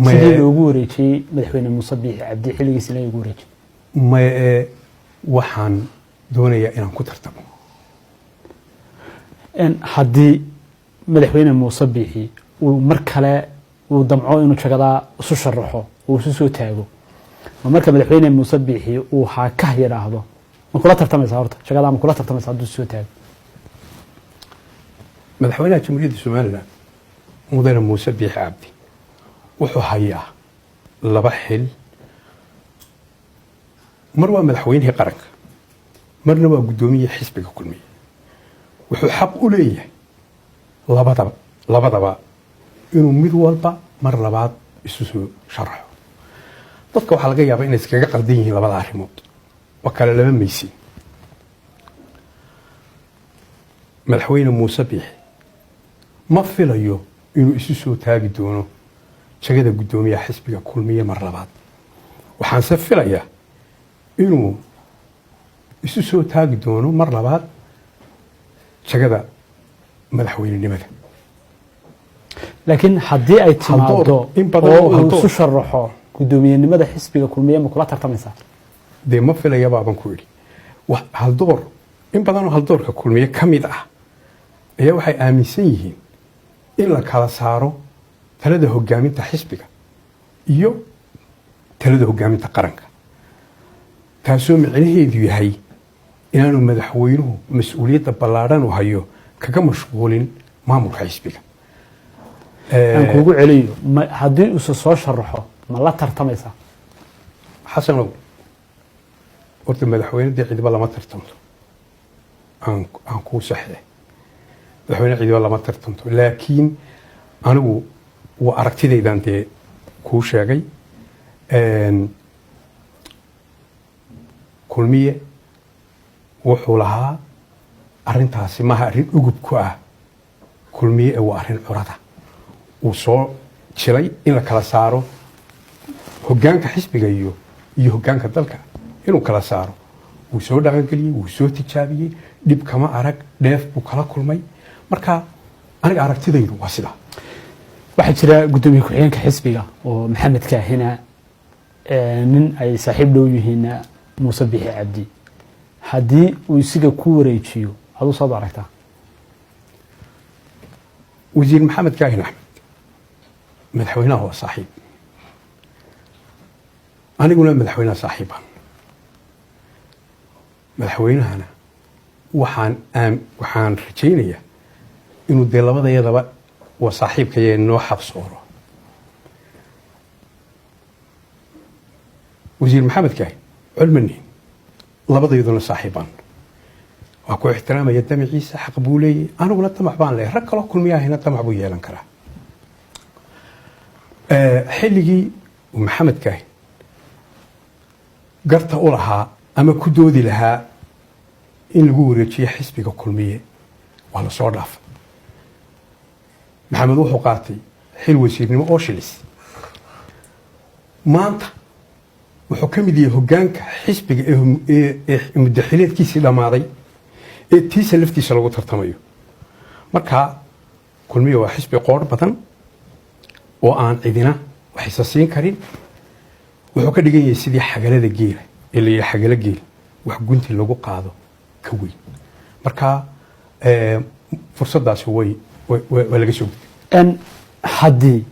sidii loogu wareejiyey madaxweyne Muuse Biixi Cabdi xilligiisi lagu wareejiyey? Maya, ee waxaan doonayaa inaan ku tartamo. Haddii madaxweyne Muuse Biixi uu mar kale uu damco inuu jagadaa isu sharaxo uu isu soo taago, ma marka madaxweyne Muuse Biixi uu haakah yidhaahdo, ma kula tartamaysaa horta jagadaa? Ma kula tartamaysa hadduu isu soo taago? Madaxweynaha Jamhuuriyadda Somaliland, mudane Muuse Biixi Cabdi, wuxuu hayaa laba xil: mar waa madaxweynihii qaranka, marna waa guddoomiyihii xisbiga Kulmiye. Wuxuu xaq u leeyahay labadaba inuu mid walba mar labaad isu soo sharaxo. Dadka waxaa laga yaabaa inay iskaga qaldan yihiin labada arrimood, waa kale laba maysin. Madaxweyne Muuse Biixi ma filayo inuu isu soo taagi doono jagada guddoomiyaha xisbiga Kulmiye mar labaad. Waxaanse filayaa inuu isu soo taagi doono mar labaad jagada madaxweynenimada. Laakiin haddii ay timaado in badan oo oo uu haldoor. isu sharaxo guddoomiyenimada xisbiga Kulmiye, ma kula tartamaysaa? Dee ma filaya baaban ku idhi. Haldoor in badanoo haldoorka Kulmiye ka mid ah ayaa waxay aaminsan yihiin in la kala saaro talada hogaaminta xisbiga iyo talada hogaaminta qaranka, taasoo micnaheedu yahay inaanu madaxweynuhu mas-uuliyadda ballaadhan u hayo kaga mashquulin maamulka xisbiga. Aan kuugu celiyo, haddii uusa soo sharaxo, ma la tartamaysaa? Xasanow, horta madaxweyne dee cidiba lama tartanto. Aan kuu saxee, madaxweyne cidiba lama tartanto, laakiin anigu waa aragtidaydan dee kuu sheegay. Kulmiye wuxuu lahaa arrintaasi maaha arrin ugub ku ah Kulmiye ee waa arrin curada uu soo jilay in la kala saaro hoggaanka xisbiga iyo hoggaanka dalka inuu kala saaro. Wuu soo dhaqangeliyey, wuu soo tijaabiyey, dhib kama arag, dheef buu kala kulmay. Marka aniga aragtidaydu waa sidaa. Waxaa jira guddoomiye ku-xigeenka xisbiga oo Maxamed Kaahina, nin ay saaxiib dhow yihiinna Muuse Bixi Cabdi. Haddii uu isiga ku wareejiyo, aduu saad u aragtaa? Wasiir Maxamed Kaahin Axmed madaxweynaha waa saaxiib. Aniguna madaxweynaha saaxiibaan, madaxweynahana waxaan rajaynayaa inuu dee labadayadaba waa saaxiibkaya noo xabsooro. Wasiir Maxamed Kaahin culmanin, labadayduna saaxiibaan, waa ku ixtiraamaya damaciisa, xaq buu leeyahy. Aniguna damac baan leeyahay, rag kaloo kulmiyaahina damac buu yeelan karaa. Xilligii uu Maxamed Kaahin garta u lahaa ama ku doodi lahaa in lagu wareejiyo xisbiga Kulmiye waa lasoo dhaafay. Maxamed wuxuu qaatay xil wasiirnimo oo shilis. Maanta wuxuu ka mid yahay hoggaanka xisbiga ee muddaxileedkiisii dhammaaday ee tiisa laftiisa lagu tartamayo. Marka Kulmiye waa xisbi qoodh badan oo aan cidina wax isa siin karin. Wuxuu ka dhigan yahay sidii xagalada geela ee la yidhi xagalo geel wax gunti lagu qaado ka weyn. Marka fursaddaasi way waa laga soo gudbay. Haddii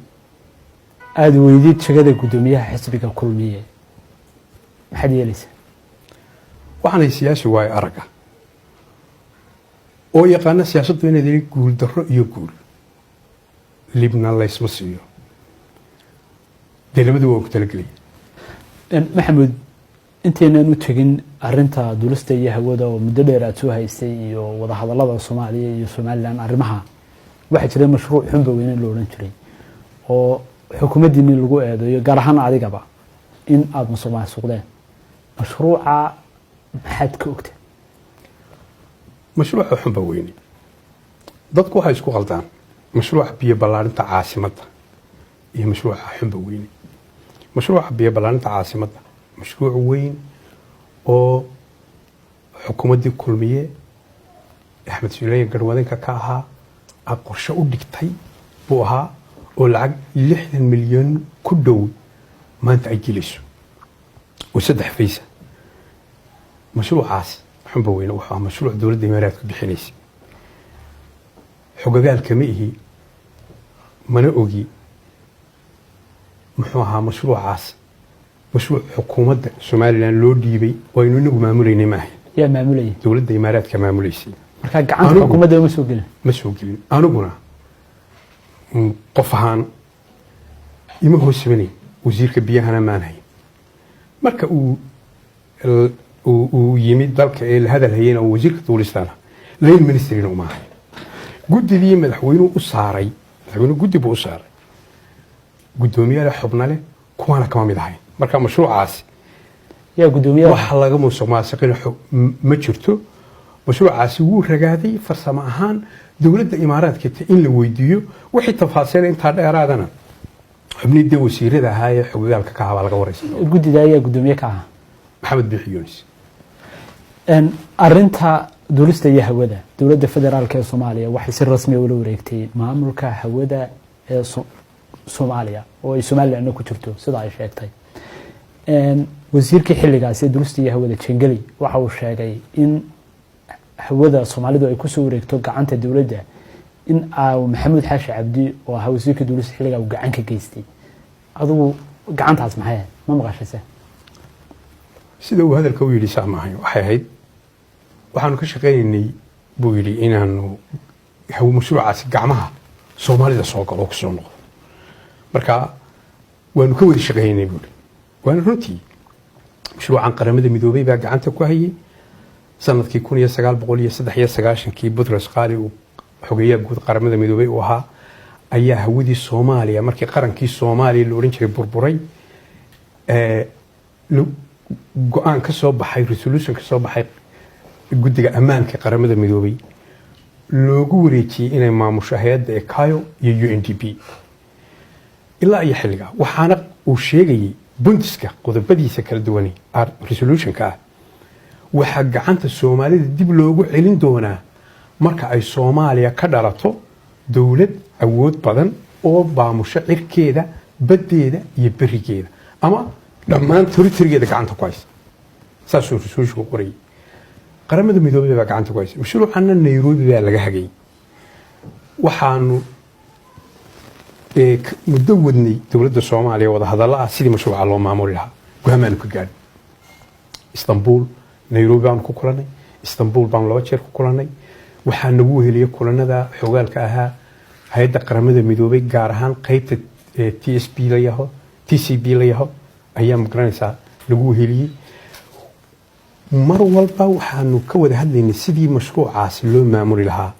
aada weydid jagada guddoomiyaha xisbiga Kulmiye, maxaad yeelaysaa? Waxaanay siyaasi waayo aragga oo yaqaana siyaasaddu inaad yidhi guul darro iyo guul libna laysma siiyo, dee labadu waa ku talagelaya. Maxamuud, intaynan u tegin arinta dulista iyo hawada oo muddo dheer aada soo haystay iyo wadahadalada Soomaaliya iyo Somalilan, arrimaha waxaa jiray mashruuc Xunba Weyne la odhan jiray oo xukuumaddiini lagu eedeeyo, gaar ahaan adigaba, in aada musuq maasuqdeen mashruuca. Maxaad ka ogta? Mashruuca Xunba Weyne dadku waxay isku qaldaan mashruuca biyo ballaarinta caasimadda iyo mashruuca Xunba Weyne. Mashruuca biyo ballaarinta caasimadda mashruuc weyn oo xukuumaddii Kulmiye, Axmed Suuleyn garwadinka ka ahaa, a qorshe u dhigtay buu ahaa oo lacag 60 milyan ku dhow maanta ay gelayso oo saddex faysa. Mashruucaas Xunba Weyne wuxuu ahaa mashruuc dowladda Imaaraadku bixinaysa. Xogagaalka ma ihi, mana ogi muxuu ahaa mashruucaas. Mashruuc xukuumadda Somalilan loo dhiibay oo aynu inagu maamulaynay ma ahayn. Yaa maamulayay? Dowladda Imaaraadka maamulaysay. Markaa gacanta xukuumadda ma soo gelin? Ma soo gelin. Aniguna qof ahaan ima hoos samanayn, wasiirka biyahana maan hayn. Marka uu yimid dalka ee la hadal hayena oo wasiirka duulistaana line ministryna uma ahayn. Guddidii madaxweynuhu u saaray, madaxweynuhu guddi buu u saaray, guddoomiyaale xubna leh, kuwaana kama mid ahayn. Marka mashruucaasi Yaa guddoomiyaha? Wax laga musuq maasuqina ma jirto. Mashruucaasi wuu ragaaday farsamo ahaan. Dowladda Imaaraadka in la weydiiyo wixii tafaasiil intaa dheeraadana, xubnii dee wasiirada ahaa ee xogagaalka ka ahaa baa laga wareysan. Guddida ayaa guddoomiye ka ahaa? Maxamed Biixi Yunis. Arinta duulista iyo hawada, dowladda federaalka ee Soomaaliya waxay si rasmiya ula wareegtay maamulka hawada ee Soomaaliya oo ay Somalilandna ku jirto, sida ay sheegtay. Wasiirkii xilligaasi ee duulista iyo hawada, Jengeli, waxa uu sheegay in hawada Soomaalidu ay kusoo wareegto gacanta dowladda in Maxamuud Xaashi Cabdi oo ahaa wasiirka duulista xilligaa uu gacan ka geystay. Adigu gacantaas maxay ahayd? Ma maqashayse? Sida uu hadalka u yidhi sax maahay. Waxay ahayd waxaanu ka shaqaynaynay, buu yidhi, inaanu hawo mashruucaasi gacmaha Soomaalida soo galo oo kusoo noqdo. Marka waanu ka wada shaqaynaynay, buu yidhi. Waana runtii, mashruucan Qaramada Midoobay baa gacanta ku hayay. Sanadkii 1993-kii Butros Qaali uu xogeeyaha guud Qaramada Midoobay uu ahaa ayaa hawadii Soomaaliya, markii qarankii Soomaaliya la odhan jiray burburay, go-aan ka soo baxay, resolution ka soo baxay guddiga ammaanka Qaramada Midoobay, loogu wareejiyey inay maamusho hay-adda ICAO iyo UNDP ilaa iyo xilligaa. Waxaana uu sheegayey bundiska qodobadiisa kala duwanay resolutionka ah, waxaa gacanta Soomaalida dib loogu celin doonaa marka ay Soomaaliya ka dhalato dowlad awood badan oo baamusho cirkeeda, baddeeda iyo berigeeda ama dhammaan territorygeeda gacanta ku haysa. Saasuu resolutionku qorayay. Qaramada Midoobay baa gacanta ku haysa mashruucanna, Nairobi baa laga hagay. Waxaanu muddo wadnay dowladda Soomaaliya wadahadallo ah sidii mashruuca loo maamuli lahaa. Go-aan ka gaadhin. Istanbul, Nairobi baanu ku kulanay. Istanbul baanu laba jeer ku kulanay. Waxaa nagu weheliyay kulanada xogaalka ahaa hay-adda Qaramada Midoobay, gaar ahaan qeybta TSB la yaho, TCB la yaho ayaa, magaranaysaa, nagu weheliyey. Mar walba waxaanu ka wada hadlaynay sidii mashruucaasi loo maamuli lahaa.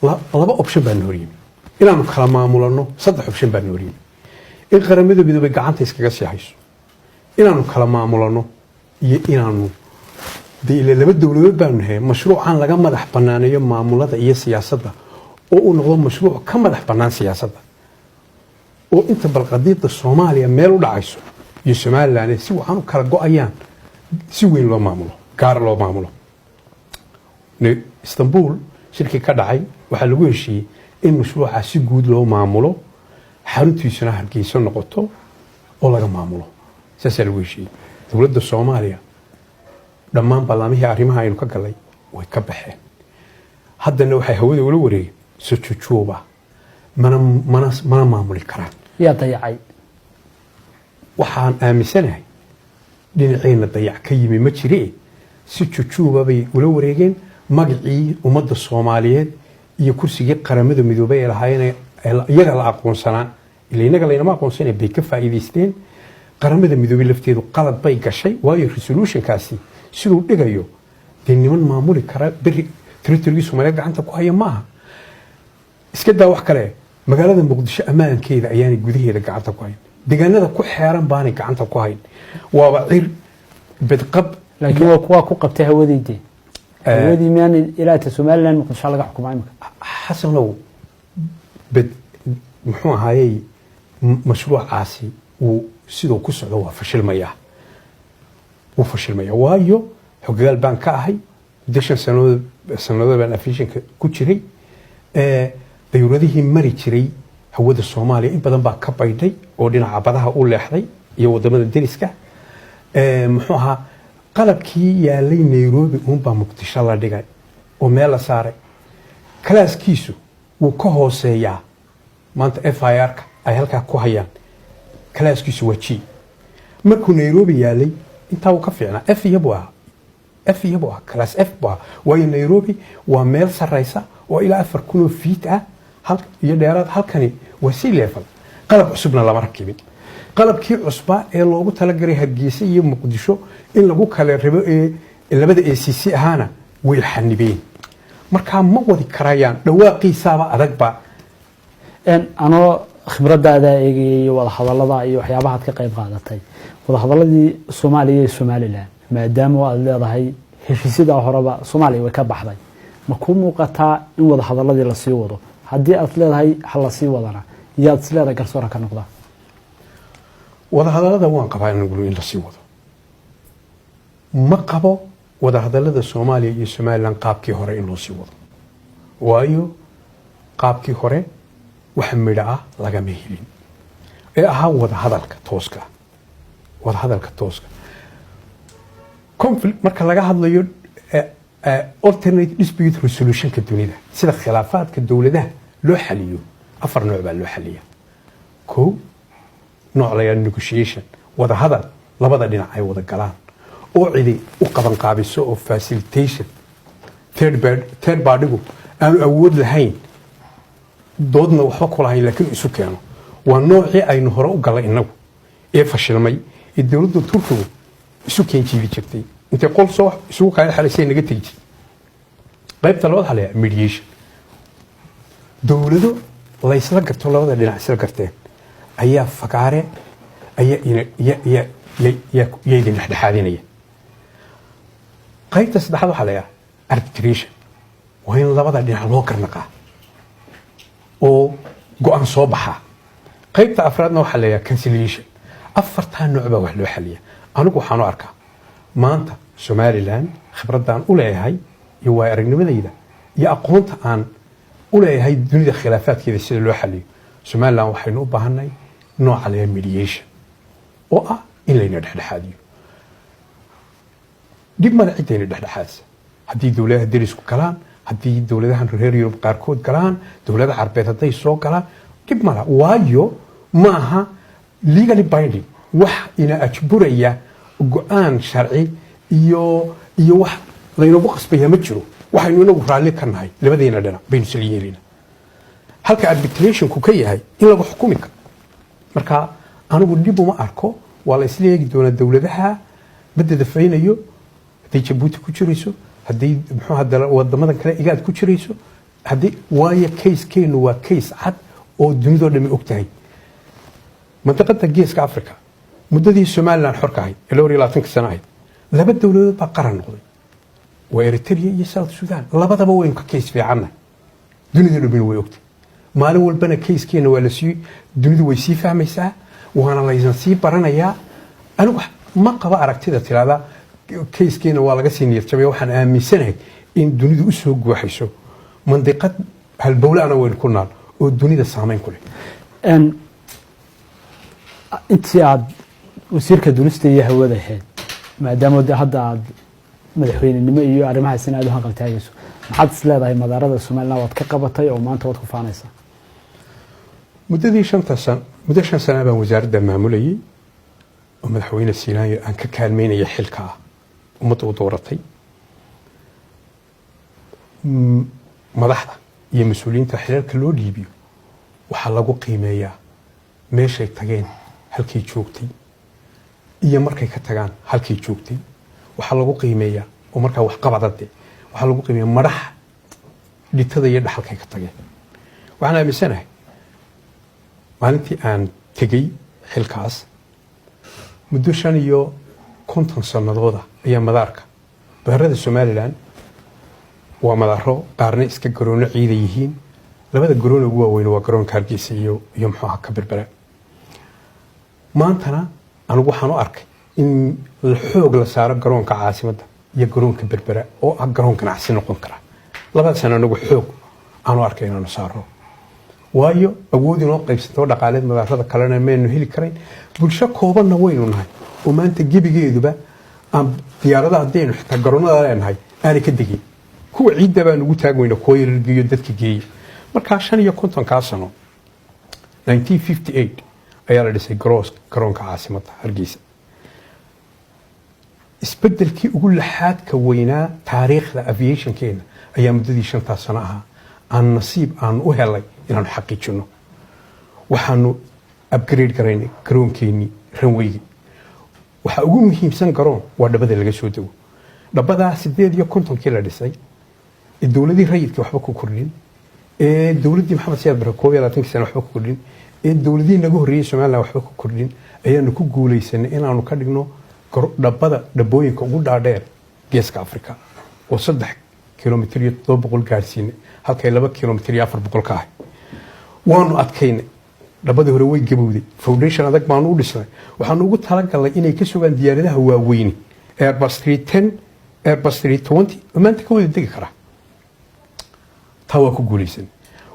Laba option baa na horyimi inaanu kala maamulano. Saddex option baa na horyimi: in Qaramada Midoobay gacanta iskaga sii hayso, inaanu kala maamulano, iyo inaanu dee ila laba dowladood baanu nahay, mashruucan laga madax banaaneeyo maamulada iyo siyaasadda, oo uu noqdo mashruuc ka madax bannaan siyaasadda, oo inta balqadiida Soomaaliya meel u dhacayso iyo Somaliland si waxaan u kala go-ayaan si weyn loo maamulo, gaar loo maamulo. Istanbul shirkii ka dhacay waxaa lagu heshiiyey in mashruuca si guud loo maamulo, xaruntiisuna Hargeyso noqoto oo laga maamulo. Saasaa lagu heshiiyey. Dowladda Soomaaliya dhammaan ballaamihii arrimaha aynu ka galay way ka baxeen. Haddana waxay hawada ula wareegeen si jujuuba, mana maamuli karaan. Yaa dayacay? Waxaan aaminsanahay dhinaceenna dayac ka yimi ma jire. Si jujuuba bay ula wareegeen magacii ummadda Soomaaliyeed iyo kursigii Qaramada Midoobay ee lahaayeen iyaga la aqoonsanaa, ila inaga laynama aqoonsanay, bay ka faa'iidaysteen. Qaramada Midoobay lafteedu qalad bay gashay, waayo resolutionkaasi siduu dhigayo dee niman maamuli kara beri territorygii Soomaaliyeed gacanta ku haya maaha. Iska daa wax kale, magaalada Muqdisho ammaankeeda ayaanay gudaheeda gacanta ku hayn, deegaanada ku xeeran baanay gacanta ku hayn, waaba cir bedqab. Laakiin waa kuwaa ku qabtay hawadii dee, hawadii miyaanay ilaata Somaliland Muqdisho laga xukumaa imika? Xasanow, bed muxuu ahaayey, mashruucaasi uu siduu ku socdo waa fashilmayaa, wuu fashilmaya, waayo xogagaal baan ka ahay. Muddo 5 sanadood baan aviationka ku jiray. Dayuuradihii mari jiray hawada Soomaaliya in badan baa ka baydhay oo dhinaca badaha u leexday iyo wadamada deriska. Muxuu ahaa, qalabkii yaalay Nairobi uunbaa Muqdisho la dhigay oo meel la saaray. Kalaaskiisu wuu ka hooseeyaa maanta FIR-ka ay halkaa ku hayaan. Kalaaskiisu waa G. Markuu Nairobi yaalay intaa wuu ka fiicnaa, F iyo buu ahaa, F iyo buu ahaa, class F buu ahaa, waayo Nairobi waa meel sarraysa oo ilaa 4,000 oo feet ah iyo dheeraad. Halkani waa sea level. Qalab cusubna lama rakibin. Qalabkii cusbaa ee loogu talagalay Hargeysa iyo Muqdisho in lagu kala rabo ee labada ACC ahaana way xanibeen. Markaa ma wadi karayaan, dhawaaqiisaaba adagba. Anoo khibradaada eegayay iyo wadahadalada iyo waxyaabahaad ka qayb qaadatay, wadahadaladii Soomaaliya iyo Somaliland, maadaama aad leedahay heshiisyadaa horeba Soomaaliya way ka baxday, ma kuu muuqataa in wadahadaladii lasii wado? Haddii aad leedahay ha lasii wadana, yaad is leedahay garsoora ka noqdaa? Wadahadalada waan qabaa in lasii wado. Ma qabo wadahadalada Soomaaliya iyo Somaliland qaabkii hore in loo sii wado, waayo qaabkii hore wax midho ah lagama helin ee ahaa wadahadalka tooska. Wadahadalka tooska, conflict marka laga hadlayo, alternate dispute resolutionka dunida, sida khilaafaadka dowladaha loo xaliyo, afar nooc baa loo xaliya. Kow, nooc la yidhaha negotiation, wadahadal labada dhinac ay wada galaan oo cidi u qaban qaabiso oo facilitation, third partygu aanu awood lahayn, doodna waxba ku lahayn, laakiin isu keeno. Waa noocii aynu hore u gallay innagu ee fashilmay, ee dowladda Turkigu isu keen jiidi jirtay, intay qol soo isugu kaala xalaysay naga tegi jirtay. Qaybta labaad waxaa la yidhaha mediation. Dowlado laysla garto, labada dhinac isla garteen, ayaa fagaare ayaa yaa idin dhexdhexaadinaya. Qaybta saddexaad waxaa la yidhaha arbitration. Waa in labada dhinac loo garnaqaa oo go-aan soo baxaa. Qaybta afraadna waxaa la yidhaha conciliation. Afartaa nooc baa wax loo xaliya. Anigu waxaan u arkaa maanta Somaliland, khibraddaan u leeyahay iyo waay aragnimadayda iyo aqoonta aan u leeyahay dunida khilaafaadkeeda sida loo xaliyo, Somaliland waxaynu u baahanay nooca la mediation, oo ah in layna dhexdhexaadiyo. Dhib male ciddayna dhexdhexaadisa, haddii dowladaha derisku galaan, haddii dowladahan reer Yurub qaarkood galaan, dowladaha Carbeed hadday soo galaan, dhib mala, waayo ma aha legally binding. Wax ina ajburaya go-aan sharci iyo wax laynagu qasbaya ma jiro. Waxaynu inagu raalli ka nahay labadeena dhinac baynu isla yeelina, halka arbitrationku ka yahay in lagu xukumi karo. Marka anigu dhib uma arko. Waa la isla eegi doonaa dowladaha badda dafaynayo, hadday Jabuuti ku jirayso, hadday muxuu ahaa wadamadan kale IGAD ku jirayso, haddii waayo case-keenu waa case cad oo dunidoo dhami og tahay. Mandiqada Geeska Africa muddadii Somaliland xorka ahayd ee 22-ka sano ahayd, laba dowladood baa qaran noqday, waa Eritrea iyo South Sudan. Labadaba waynu ka case fiicannahay, dunida dhamina way ogtay. Maalin walbana case-keena waa lasii, dunidu way sii fahmaysaa, waana laysan sii baranayaa. Anigu ma qaba aragtida tiraada case-keena waa laga sii niyad jabaya. Waxaan aaminsanahay in dunidu usoo guuxayso mandiqad halbowlaana waynu ku naal oo dunida saameyn ku leh. Intii aad wasiirka duulista iyo hawada ahayd, maadaama de hadda aad madaxweynenimo iyo arrimahaasina aad u hanqaltaagayso, maxaad is leedahay madaarada Somaliland waad ka qabatay oo maanta waad ku faanaysaa? Muddadii shanta san, muddo 5 sana baan wasaaradda maamulayay oo madaxweyne Siilaanyo aan ka kaalmeynaya xilka ah ummadda u dooratay. Madaxda iyo mas-uuliyiinta xilalka loo dhiibiyo waxaa lagu qiimeeyaa meeshay tageen halkay joogtay iyo markay ka tagaan halkay joogtay. Waxaa lagu qiimeeyaa oo markaa waxqabadade waxaa lagu qiimeeyaa madax dhitada iyo dhaxalkay ka tageen. Waxaan aaminsanahay maalintii aan tegey xilkaas, muddo 55 sanadooda ayaa madaarka, madaarada Somaliland waa madaaro qaarna iska garoono ciida yihiin. Labada garoon ugu waaweyn waa garoonka Hargeysa iyo muxuu ahaa ka Berbera. Maantana anigu waxaan u arkay in xoog la saaro garoonka caasimadda iyo garoonka Berbera oo ah garoon ganacsi noqon kara. Labada sano anagu xoog aan u arkay inaanu saaro, waayo awood inoo qaybsantoo dhaqaaleed madaarada kalena maynu heli karayn. Bulsho koobanna waynu nahay oo maanta gebigeeduba aan diyaaradaha haddaynu xitaa garoonada leenahay aanay ka degin, kuwa ciidda baan ugu taag weyna, kuwa yarargeeyo dadka geeya. Markaa 55-kaa sano, 1958 ayaa la dhisay garoonka caasimadda Hargeysa. Isbedelkii ugu laxaadka weynaa taariikhda aviationkeena ayaa muddadii shantaas sano ahaa aan nasiib aan u helay inaanu xaqiijino. Waxaanu upgrade garaynay garoonkeenii runwaygii. Waxaa ugu muhiimsan garoon waa dhabada laga soo dego. Dhabadaa 58-kii la dhisay ee dowladii rayidka waxba ku kordhin, ee dowladdii Maxamed Siyaad Barre 21-kii sano waxba ku kordhin, ee dowladihii naga horreeyey Somaliland waxba ku kordhin, ayaanu ku guulaysanay inaanu ka dhigno dhabada dhabooyinka ugu dhaadheer Geeska Africa, oo 3 kilomitr iyo 700 gaadhsiinay halkay 2 kilomitr iyo 400 ka ahay. Waanu adkaynay dhabadii hore, way gabowday. Foundation adag baanu u dhisnay. Waxaanu ugu talagalnay inay ka sugaan diyaaradaha waaweyni, Airbus 310, Airbus 320 oo maanta ka wada degi karaa. Taa waa ku guulaysanay.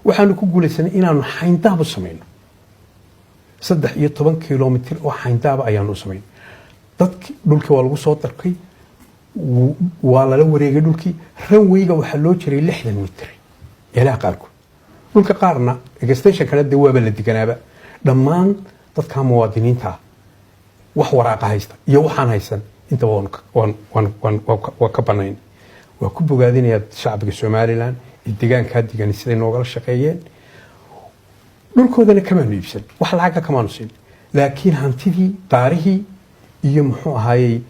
Waxaanu ku guulaysanay inaanu xayndaab u samayno. 13 kilomitr oo xayndaaba ayaanu u samaynay. Dadki dhulkii waa lagu soo darkay, waa lala wareegay dhulkii. Runwayga waxaa loo jiray 60 mitir meelaha qaarkood, dhulka qaarna extension kale dee waaba la deganaaba. Dhammaan dadka muwaadiniinta ah, wax waraaqa haysta iyo waxaan haysan intaba, waa ka banayn. Waa ku bogaadinayaa shacbiga Somaliland iyo deegaankaa degan siday noogala shaqeeyeen. Dhulkoodana kamaanu iibsan, wax lacaga kamaanu siin, laakiin hantidii, daarihii iyo muxuu ahaayey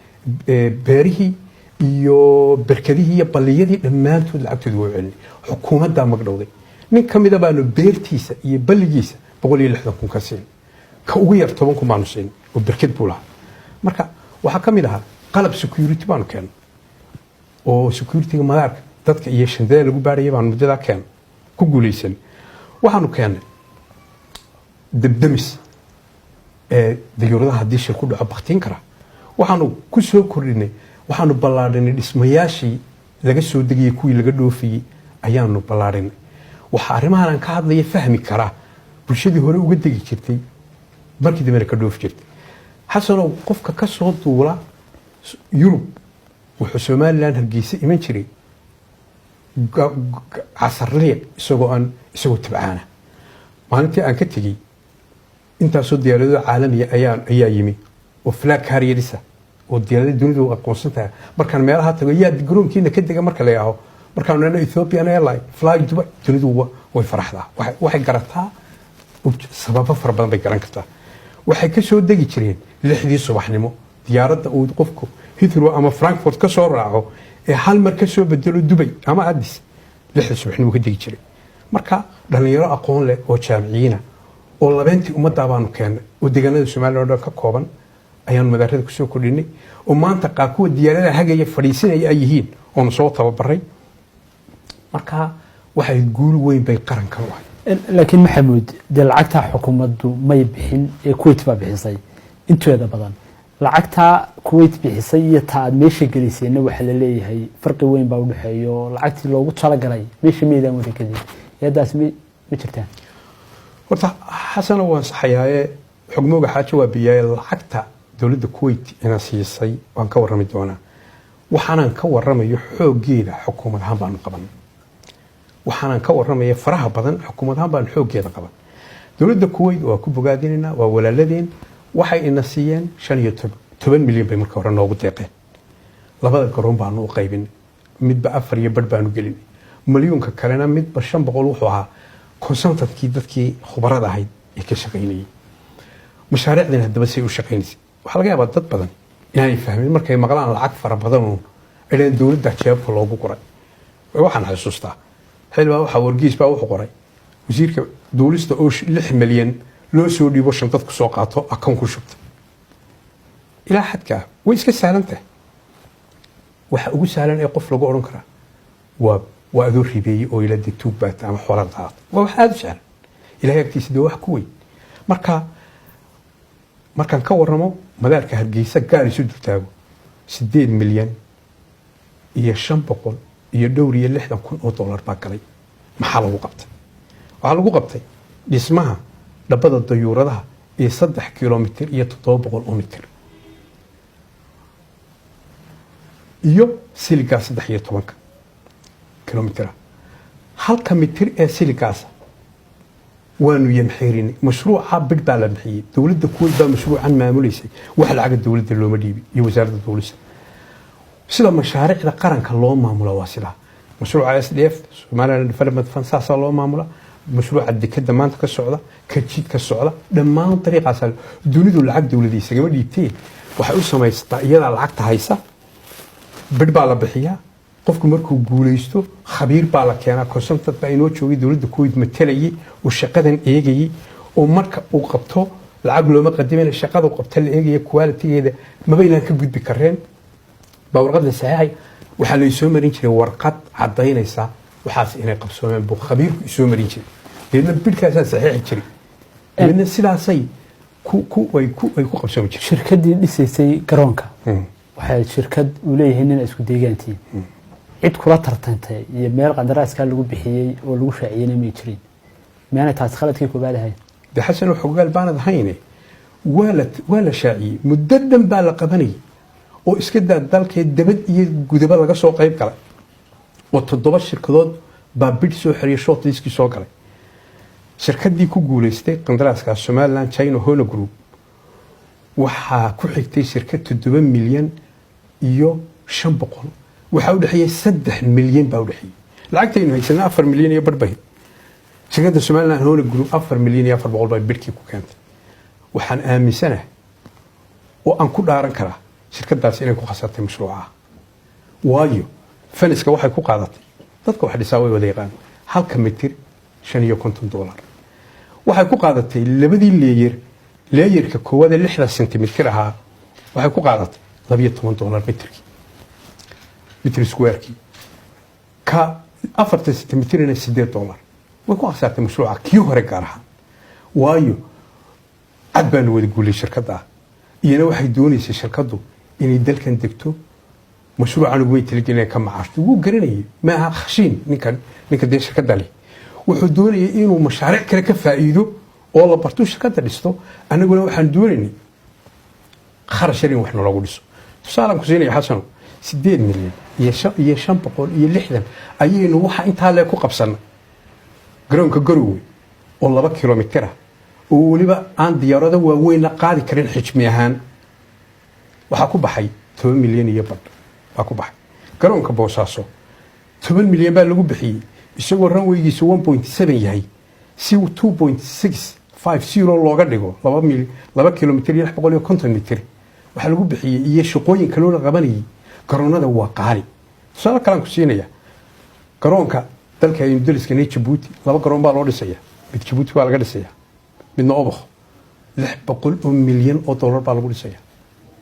beerihii iyo berkadihii iyo balliyadii, dhammaantood lacagtooda waa u celinay. Xukuumaddaa magdhowday. Nin ka mida baanu beertiisa iyo balligiisa 160,000 ka siin, ka ugu yar 10,000 baanu siin oo berked buu lahaa. Marka waxaa ka mid ahaa qalab security baanu keennay oo securityga madaarka dadka iyo shandada lagu baaraya baanu muddadaa keennay, ku guulaysan. Waxaanu keennay debdemis ee dayuuradaha haddii shil ku dhaco baktiin kara. Waxaanu ku soo kordhinay, waxaanu ballaadhinay dhismayaashii laga soo degayay, kuwii laga dhoofiyey ayaanu ballaadhinay. Waxaa arrimahan aan ka hadlaya fahmi karaa bulshadii hore uga degi jirtay, markii dambena ka dhoofi jirtay. Xasanow, qofka ka soo duula Yurub wuxuu Somaliland Hargeysa iman jiray casarliiq isagoo aan isagoo tabcaana. Maalintii aan ka tegey intaasoo diyaarado caalamiya ayaa yimi. Oo flag carriers ah oo diyaarada dunidu aqoonsan tahay. Markaan meelaha tago, yaa garoonkiina ka dega marka la yidhaaho, markaan nano Ethiopian Airline, Fly Dubai, dunidu way faraxdaa. Waxay garataa, sababo fara badan bay garan kartaa. Waxay ka soo degi jireen 6dii subaxnimo. Diyaaradda uu qofku Heathrow ama Frankfurt ka soo raaco ee hal mar ka soo bedelo Dubay ama Addis, 6da subaxnimo ka degi jiray. Marka dhalinyaro aqoon leh oo jaamiciyiina oo labeentii ummaddaa baanu keennay, oo deegaanada Somaliya oo dhan ka kooban ayaanu madaarada kusoo kordhinay, oo maanta qaar kuwa diyaaradaha hagaya fadhiisanaya ay yihiin oonu soo tababaray. Marka waxay guul weyn bay qarankan u ahayd. Laakiin Maxamuud, dee lacagtaa xukuumaddu may bixin ee Kuwait baa bixisay inteeda badan. Lacagtaa Kuwait bixisay iyo ta aad meesha geliseenna waxaa la leeyahay farqi weyn baa udhexeeya, oo lacagtii loogu talagalay meesha maydaan wada gelin. Eedaas ma jirtaan? Horta Xasana, waan saxayaaye, xogmooga xaajo waa biyaaye. Lacagta dowladda Kuwait ina siisay waan ka warrami doonaa. Waxaanaan ka warramayo xooggeeda xukuumad ahaan baanu qaban. Waxaanaan ka warramaya faraha badan xukuumad ahaan baanu xooggeeda qaban. Dowladda Kuwait waa ku bogaadinaynaa, waa walaaladeen. Waxay ina siiyeen 15 milyan bay marka hore noogu deeqeen. Labada garoon baanu u qaybinay, midba afar iyo badh baanu gelinay, milyuunka kalena midba 500. Wuxuu ahaa consultantkii, dadkii khubarada ahayd ee ka shaqaynayay mashaariicdan. Haddaba say u shaqaynaysay, waxaa laga yaabaa dad badan inaanay fahmin. Markay maqlaan lacag fara badan uun idhaheen dowladda jeebabka loogu qoray. Waxaan xasuustaa xilbaa waxaa wargeys baa wuxuu qoray wasiirka duulista oo 6 milyan loo soo dhiibo, shandad ku soo qaato, akoon ku shubta. Ilaa xadkaa way iska sahlan tahay. Waxa ugu sahlan ee qof lagu odhan karaa waa adoo ribeeyey oo ila dee tuug baata ama xoolaad qaadata. Waa wax aada u sahlan. Ilahay agtiisa dee wax ku weyn. Marka markaan ka warramo madaarka Hargeysa gaar isu dultaago, 8 milyan iyo 500 iyo dhowr iyo 60 kun oo dollar baa galay. Maxaa lagu qabtay? Waxaa lagu qabtay dhismaha dhabbada dayuuradaha iyo 3 kilomitir iyo 700 oo mitir iyo siligaa 13-ka kilomitira. Halka mitir ee siligaasa waanu yamxeerinay. Mashruuca bid baa la bixiyey. Dowladda Kuwait baa mashruucan maamuleysay. Wax lacaga dowladda looma dhiibin iyo wasaaradda duulista. Sida mashaariicda qaranka loo maamula waa sidaa. Mashruuca SDF, Somaliland Development Fund, saasaa loo maamula. Mashruuca dekada maanta ka socda, ka jid ka socda, dhammaan dariiqaasa. Dunidu lacag dowladda isagama dhiibtee, waxay u samaystaa iyadaa lacagta haysa. Bid baa la bixiyaa. Qofku markuu guuleysto, khabiir baa la keenaa, consultant baa inoo joogay, dowladda Kuwait matalayay oo shaqadan eegayay, oo marka uu qabto lacag looma qadimin. Shaqada uu qabta la eegaya, qualitygeeda mabaynaan ka gudbi kareen baa warqad la saxeexay. Waxaa la isoo marin jiray warqad cadaynaysa waxaas inay qabsoomeen buu khabiirku isoo marin jiray. Deedna bidhkaasaa saxeexi jiray. Deedna sidaasay ku ku ay ku ay ku qabsoomi jirtay. Shirkaddii dhisaysay garoonka waxay shirkad uu leeyahay nin ay isku deegaantiin. Cid kula tartantay iyo meel qandaraaskaa lagu bixiyey oo lagu shaaciyeyna may jirin. Miyaanay taasi khaladkii koobaad ahayn? De Xasan, xogaal baanad ahayne. Waa la shaaciyey. Muddo dhan baa la qabanayay, oo iska daa dalkee dabad iyo gudaba laga soo qayb galay, oo toddoba shirkadood baa bid soo xeriyay, shortlistkii soo galay. Shirkaddii ku guuleystay qandaraaska, Somaliland China Honer Group, waxaa ku xigtay shirkad 7 milyan iyo 500. Waxaa u dhexeeyey 3 milyan baa u dhexeeyey. Lacagtaynu haysanay 4 milyan iyo badh bay. Shirkadda Somaliland Honer Group 4 milyan iyo 400 baa bidhkii ku keentay. Waxaan aaminsanahay oo aan ku dhaaran karaa shirkadaasi inay ku khasartay mashruucaha, waayo fence-ka waxay ku qaadatay, dadka wax dhisaa way wada yaqaan, halka mitir $55 waxay ku qaadatay. Labadii layer, layerka koowaad ee 6da sentimitir ahaa, waxay ku qaadatay $12 mitirkii, mitir squarekii. Ka 4ta sentimitirna $8. Way ku khasaartay mashruuca kii hore gaar ahaan, waayo cad baanu wada guulay shirkadda ah. Iyana waxay doonaysay shirkaddu inay dalkan degto, mashruucan ugumay talagelin inay ka macaashto. Wuu garanayay, ma aha khashiin ninkan. Ninka dee shirkadda leh wuxuu doonayay inuu mashaariic kale ka faa'iido oo la barto, shirkadda dhisto. Annaguna waxaan doonaynay kharash yar in wax naloogu dhiso. Tusaalaan ku siinaya, Xasano, 8 milyan iyo 560 ayaynu waxa intaa lee ku qabsanay garoonka Garowe oo 2 kilomitir ah, oo weliba aan diyaarado waaweynna qaadi karin xijmi ahaan. Waxaa ku baxay 10 milyan iyo badh baa ku baxay. Garoonka Boosaaso 10 milyan baa lagu bixiyey, isagoo runwaygiisu 1.7 yahay, si 2.650 looga dhigo, 2 kilomitir iyo 650 mitir waxaa lagu bixiyey iyo shaqooyin kaloo la qabanayay. Garoonada waa qaali. Tusaale kalaan ku siinaya: garoonka dalka aynu dariskana, Jabuuti, laba garoon baa loo dhisaya. Mid Jabuuti baa laga dhisaya, midna Obokh. $600 milyan baa lagu dhisaya,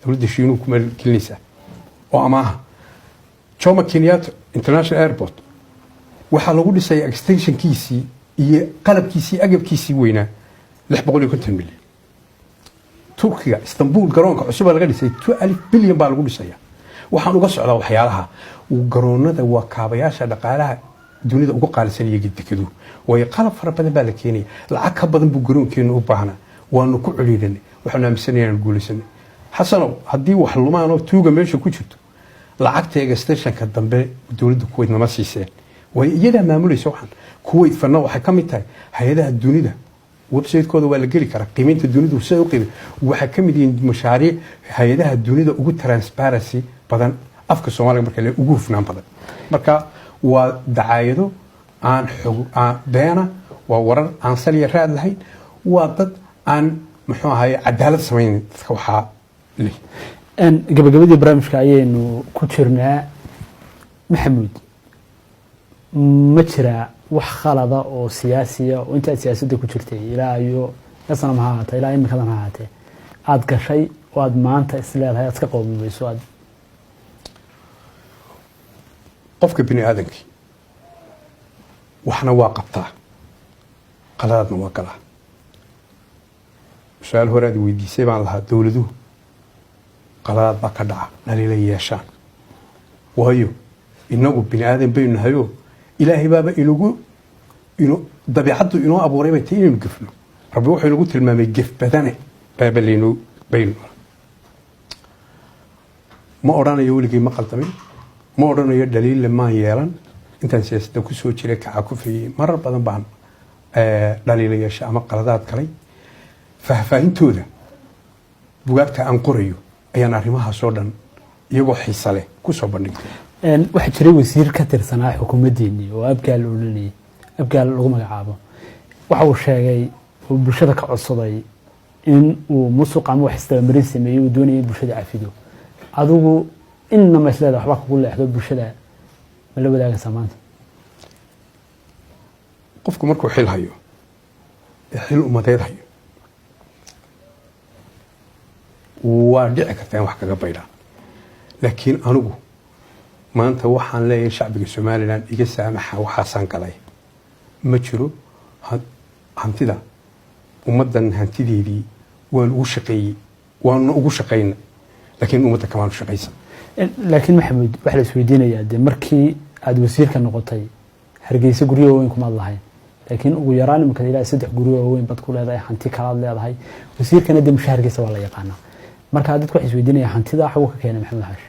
dowladda Shiinuhu ku maalgelinaysaa oo amaaha. Jomo Kenyatta International Airport waxaa lagu dhisaya extensionkiisii iyo qalabkiisii, agabkiisii weynaa, 650 milyan. Turkiga, Istanbul, garoonka cusub baa laga dhisay, 12 bilyan baa lagu dhisaya. Waxaan uga socdaa waxyaalaha garoonada waa kaabayaasha dhaqaalaha dunida ugu qaalisan iyo dekadu, waayo qalab fara badan baa la keenaya. Lacag ka badan buu garoonkeenu u baahnaa, waanu ku celiidanay. Waxaanu aaminsanay inaanu guulaysanay. Xasanow, haddii wax lumaan oo tuuga meesha ku jirto, lacagta extensionka dambe dowladda Kuwait nama siiseen, waayo iyadaa maamulaysa waxaan. Kuwait Fund-na waxay ka mid tahay hay-adaha dunida, website-kooda waa la geli karaa, qiimeynta dunidu siday u qiimay. Waxay ka mid yihiin mashaariic hay-adaha dunida ugu transparency badan, afka Soomaaliga marka le ugu hufnaan badan. Marka waa dacaayado aan xog aan beena, waa warar aan saliya raad lahayn, waa dad aan, muxuu ahaye, cadaalad samaynin dadka waxaa leh. Gabagabadii barnaamijka ayaynu ku jirnaa. Maxamuud, ma jiraa wax khalada oo siyaasiya oo intaad siyaasadda ku jirtay, ilaa iyo SNM ha ahaatee, ilaa iminkadan ha ahaatee, aada gashay oo aad maanta is leedahay, aad iska qoomamayso aad? Qofka bini aadamkii waxna waa qabtaa, qaladaadna waa galaa. Su-aal hore aad weydiisay baan lahaa, dowladuhu qaladaad baa ka dhaca, dhaliila yeeshaan, waayo inagu bini aadan baynu nahayoo Ilaahay baaba inagu ino dabiicaddu inoo abuuray bay tay inaynu gefno. Rabbi wuxuu inagu tilmaamay gef badane baaba laynoo baynu. Ma odhanayo weligay ma qaldamin, ma odhanayo dhaliille maan yeelan. Intaan siyaasadda kusoo jiray, kacaa kufayey, marar badan baan dhaliila yeeshay ama qaladaad galay. Faahfaahintooda bugaagta aan qorayo ayaan arrimahaasoo dhan iyagoo xiisa leh kusoo bandhigtay. Waxaa jiray wasiir ka tirsanaa xukuumaddeennii oo Abgaal la odhanayay, Abgaal lagu magacaabo. Waxa uu sheegay oo bulshada ka codsaday in uu musuq ama wax isdabamarin sameeyey, uu doonayay in bulshada cafido. Adigu inama isleeda waxbaa kugu leexdo, bulshada ma la wadaagaysaa maanta? Qofku markuu xil hayo ee xil umadeed hayo, waa dhici karta in wax kaga baydhaan, laakiin anigu maanta waxaan leeyahay shacbiga Somaliland iga saamaxa, waxaasaan galay, ma jiro. Hantida ummaddan, hantideedii waan ugu shaqeeyey, waanuna ugu shaqaynay, laakiin ummadda kamaanu shaqaysan. Laakiin Maxamuud, waxaa la isweydiinayaa, dee markii aada wasiirka noqotay Hargeysa guryo waaweyn kumaad lahayn, laakiin ugu yaraan imika ilaa saddex guryo waaweyn baad ku leedahay, hanti kalaad leedahay. Wasiirkana dee mushaharkiisa waa la yaqaanaa. Marka dadku waxay isweydiinaya, hantida xaguu ka keenay Maxamuud Xaashi?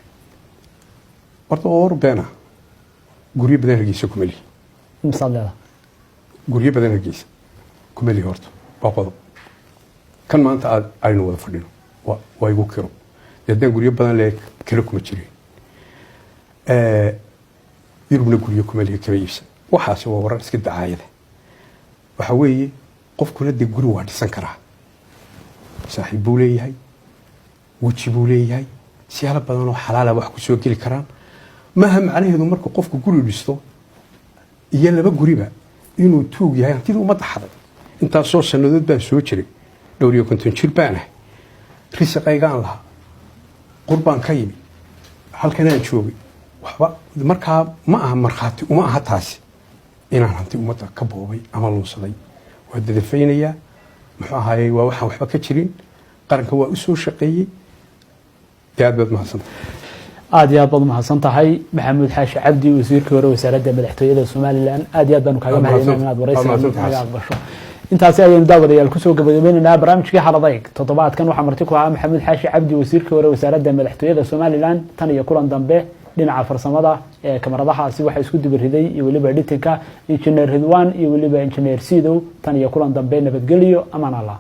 Horta waa war beena. Guryo badan Hargeysa kuma lihi. Misaad leedahay? Guryo badan Hargeysa kuma lihi, horta waa qodob. Kan maanta aad aynu wada fadhino waa igu kiro. Dee haddaan guryo badan leeyahay, kiro kuma jireen. Yurubna guryo kuma lihi, kama iibsan. Waxaasi waa warar iska dacaayada. Waxa weeye, qofkuna dee guri waa dhisan karaa, saaxiib buu leeyahay, weji buu leeyahay, siyaalo badan oo xalaala wax ku soo geli karaan. Maaha macnaheedu marka qofku guri dhisto iyo laba guriba inuu tuug yahay, hantidii ummadda xaday. Intaasoo sannadood baan soo jiray, dhowr iyo 50 jir baan ahay, risaqaygaan lahaa, qurbaan ka yimi, halkanaan joogay. Waxba markaa ma aha, markhaati uma aha taasi inaan hanti ummadda ka boobay ama lunsaday. Waa dadafaynayaa, muxuu ahaayey, waa waxaan waxba ka jirin. Qaranka waa u soo shaqeeyey. Dee aad baad mahadsanta. Aad iyo aad baad umahadsan tahay, Maxamuud Xaashi Cabdi, wasiirkii hore wasaaradda madaxtooyada Somaliland. Aad iyo aad baanu kaaga Aad mahadcelinaynaa mahadsan- inaad waraysiga aad mahadsantahay. naga aqbasho. Intaasi ayaynu daawadayaal kusoo gabagabeynaynaa barnaamijkii Xaladayg. Toddobaadkan waxaa marti ku ahaa Maxamuud Xaashi Cabdi, wasiirkii hore wasaaradda madaxtooyada Somaliland. Tan iyo kulan dambe, dhinaca farsamada ee kamaradahaasi waxaa isku dubariday iyo weliba editingka Injineer Ridwan iyo weliba Injineer Sidow. Tan iyo kulan dambe, nabadgelyo, amaan Allah.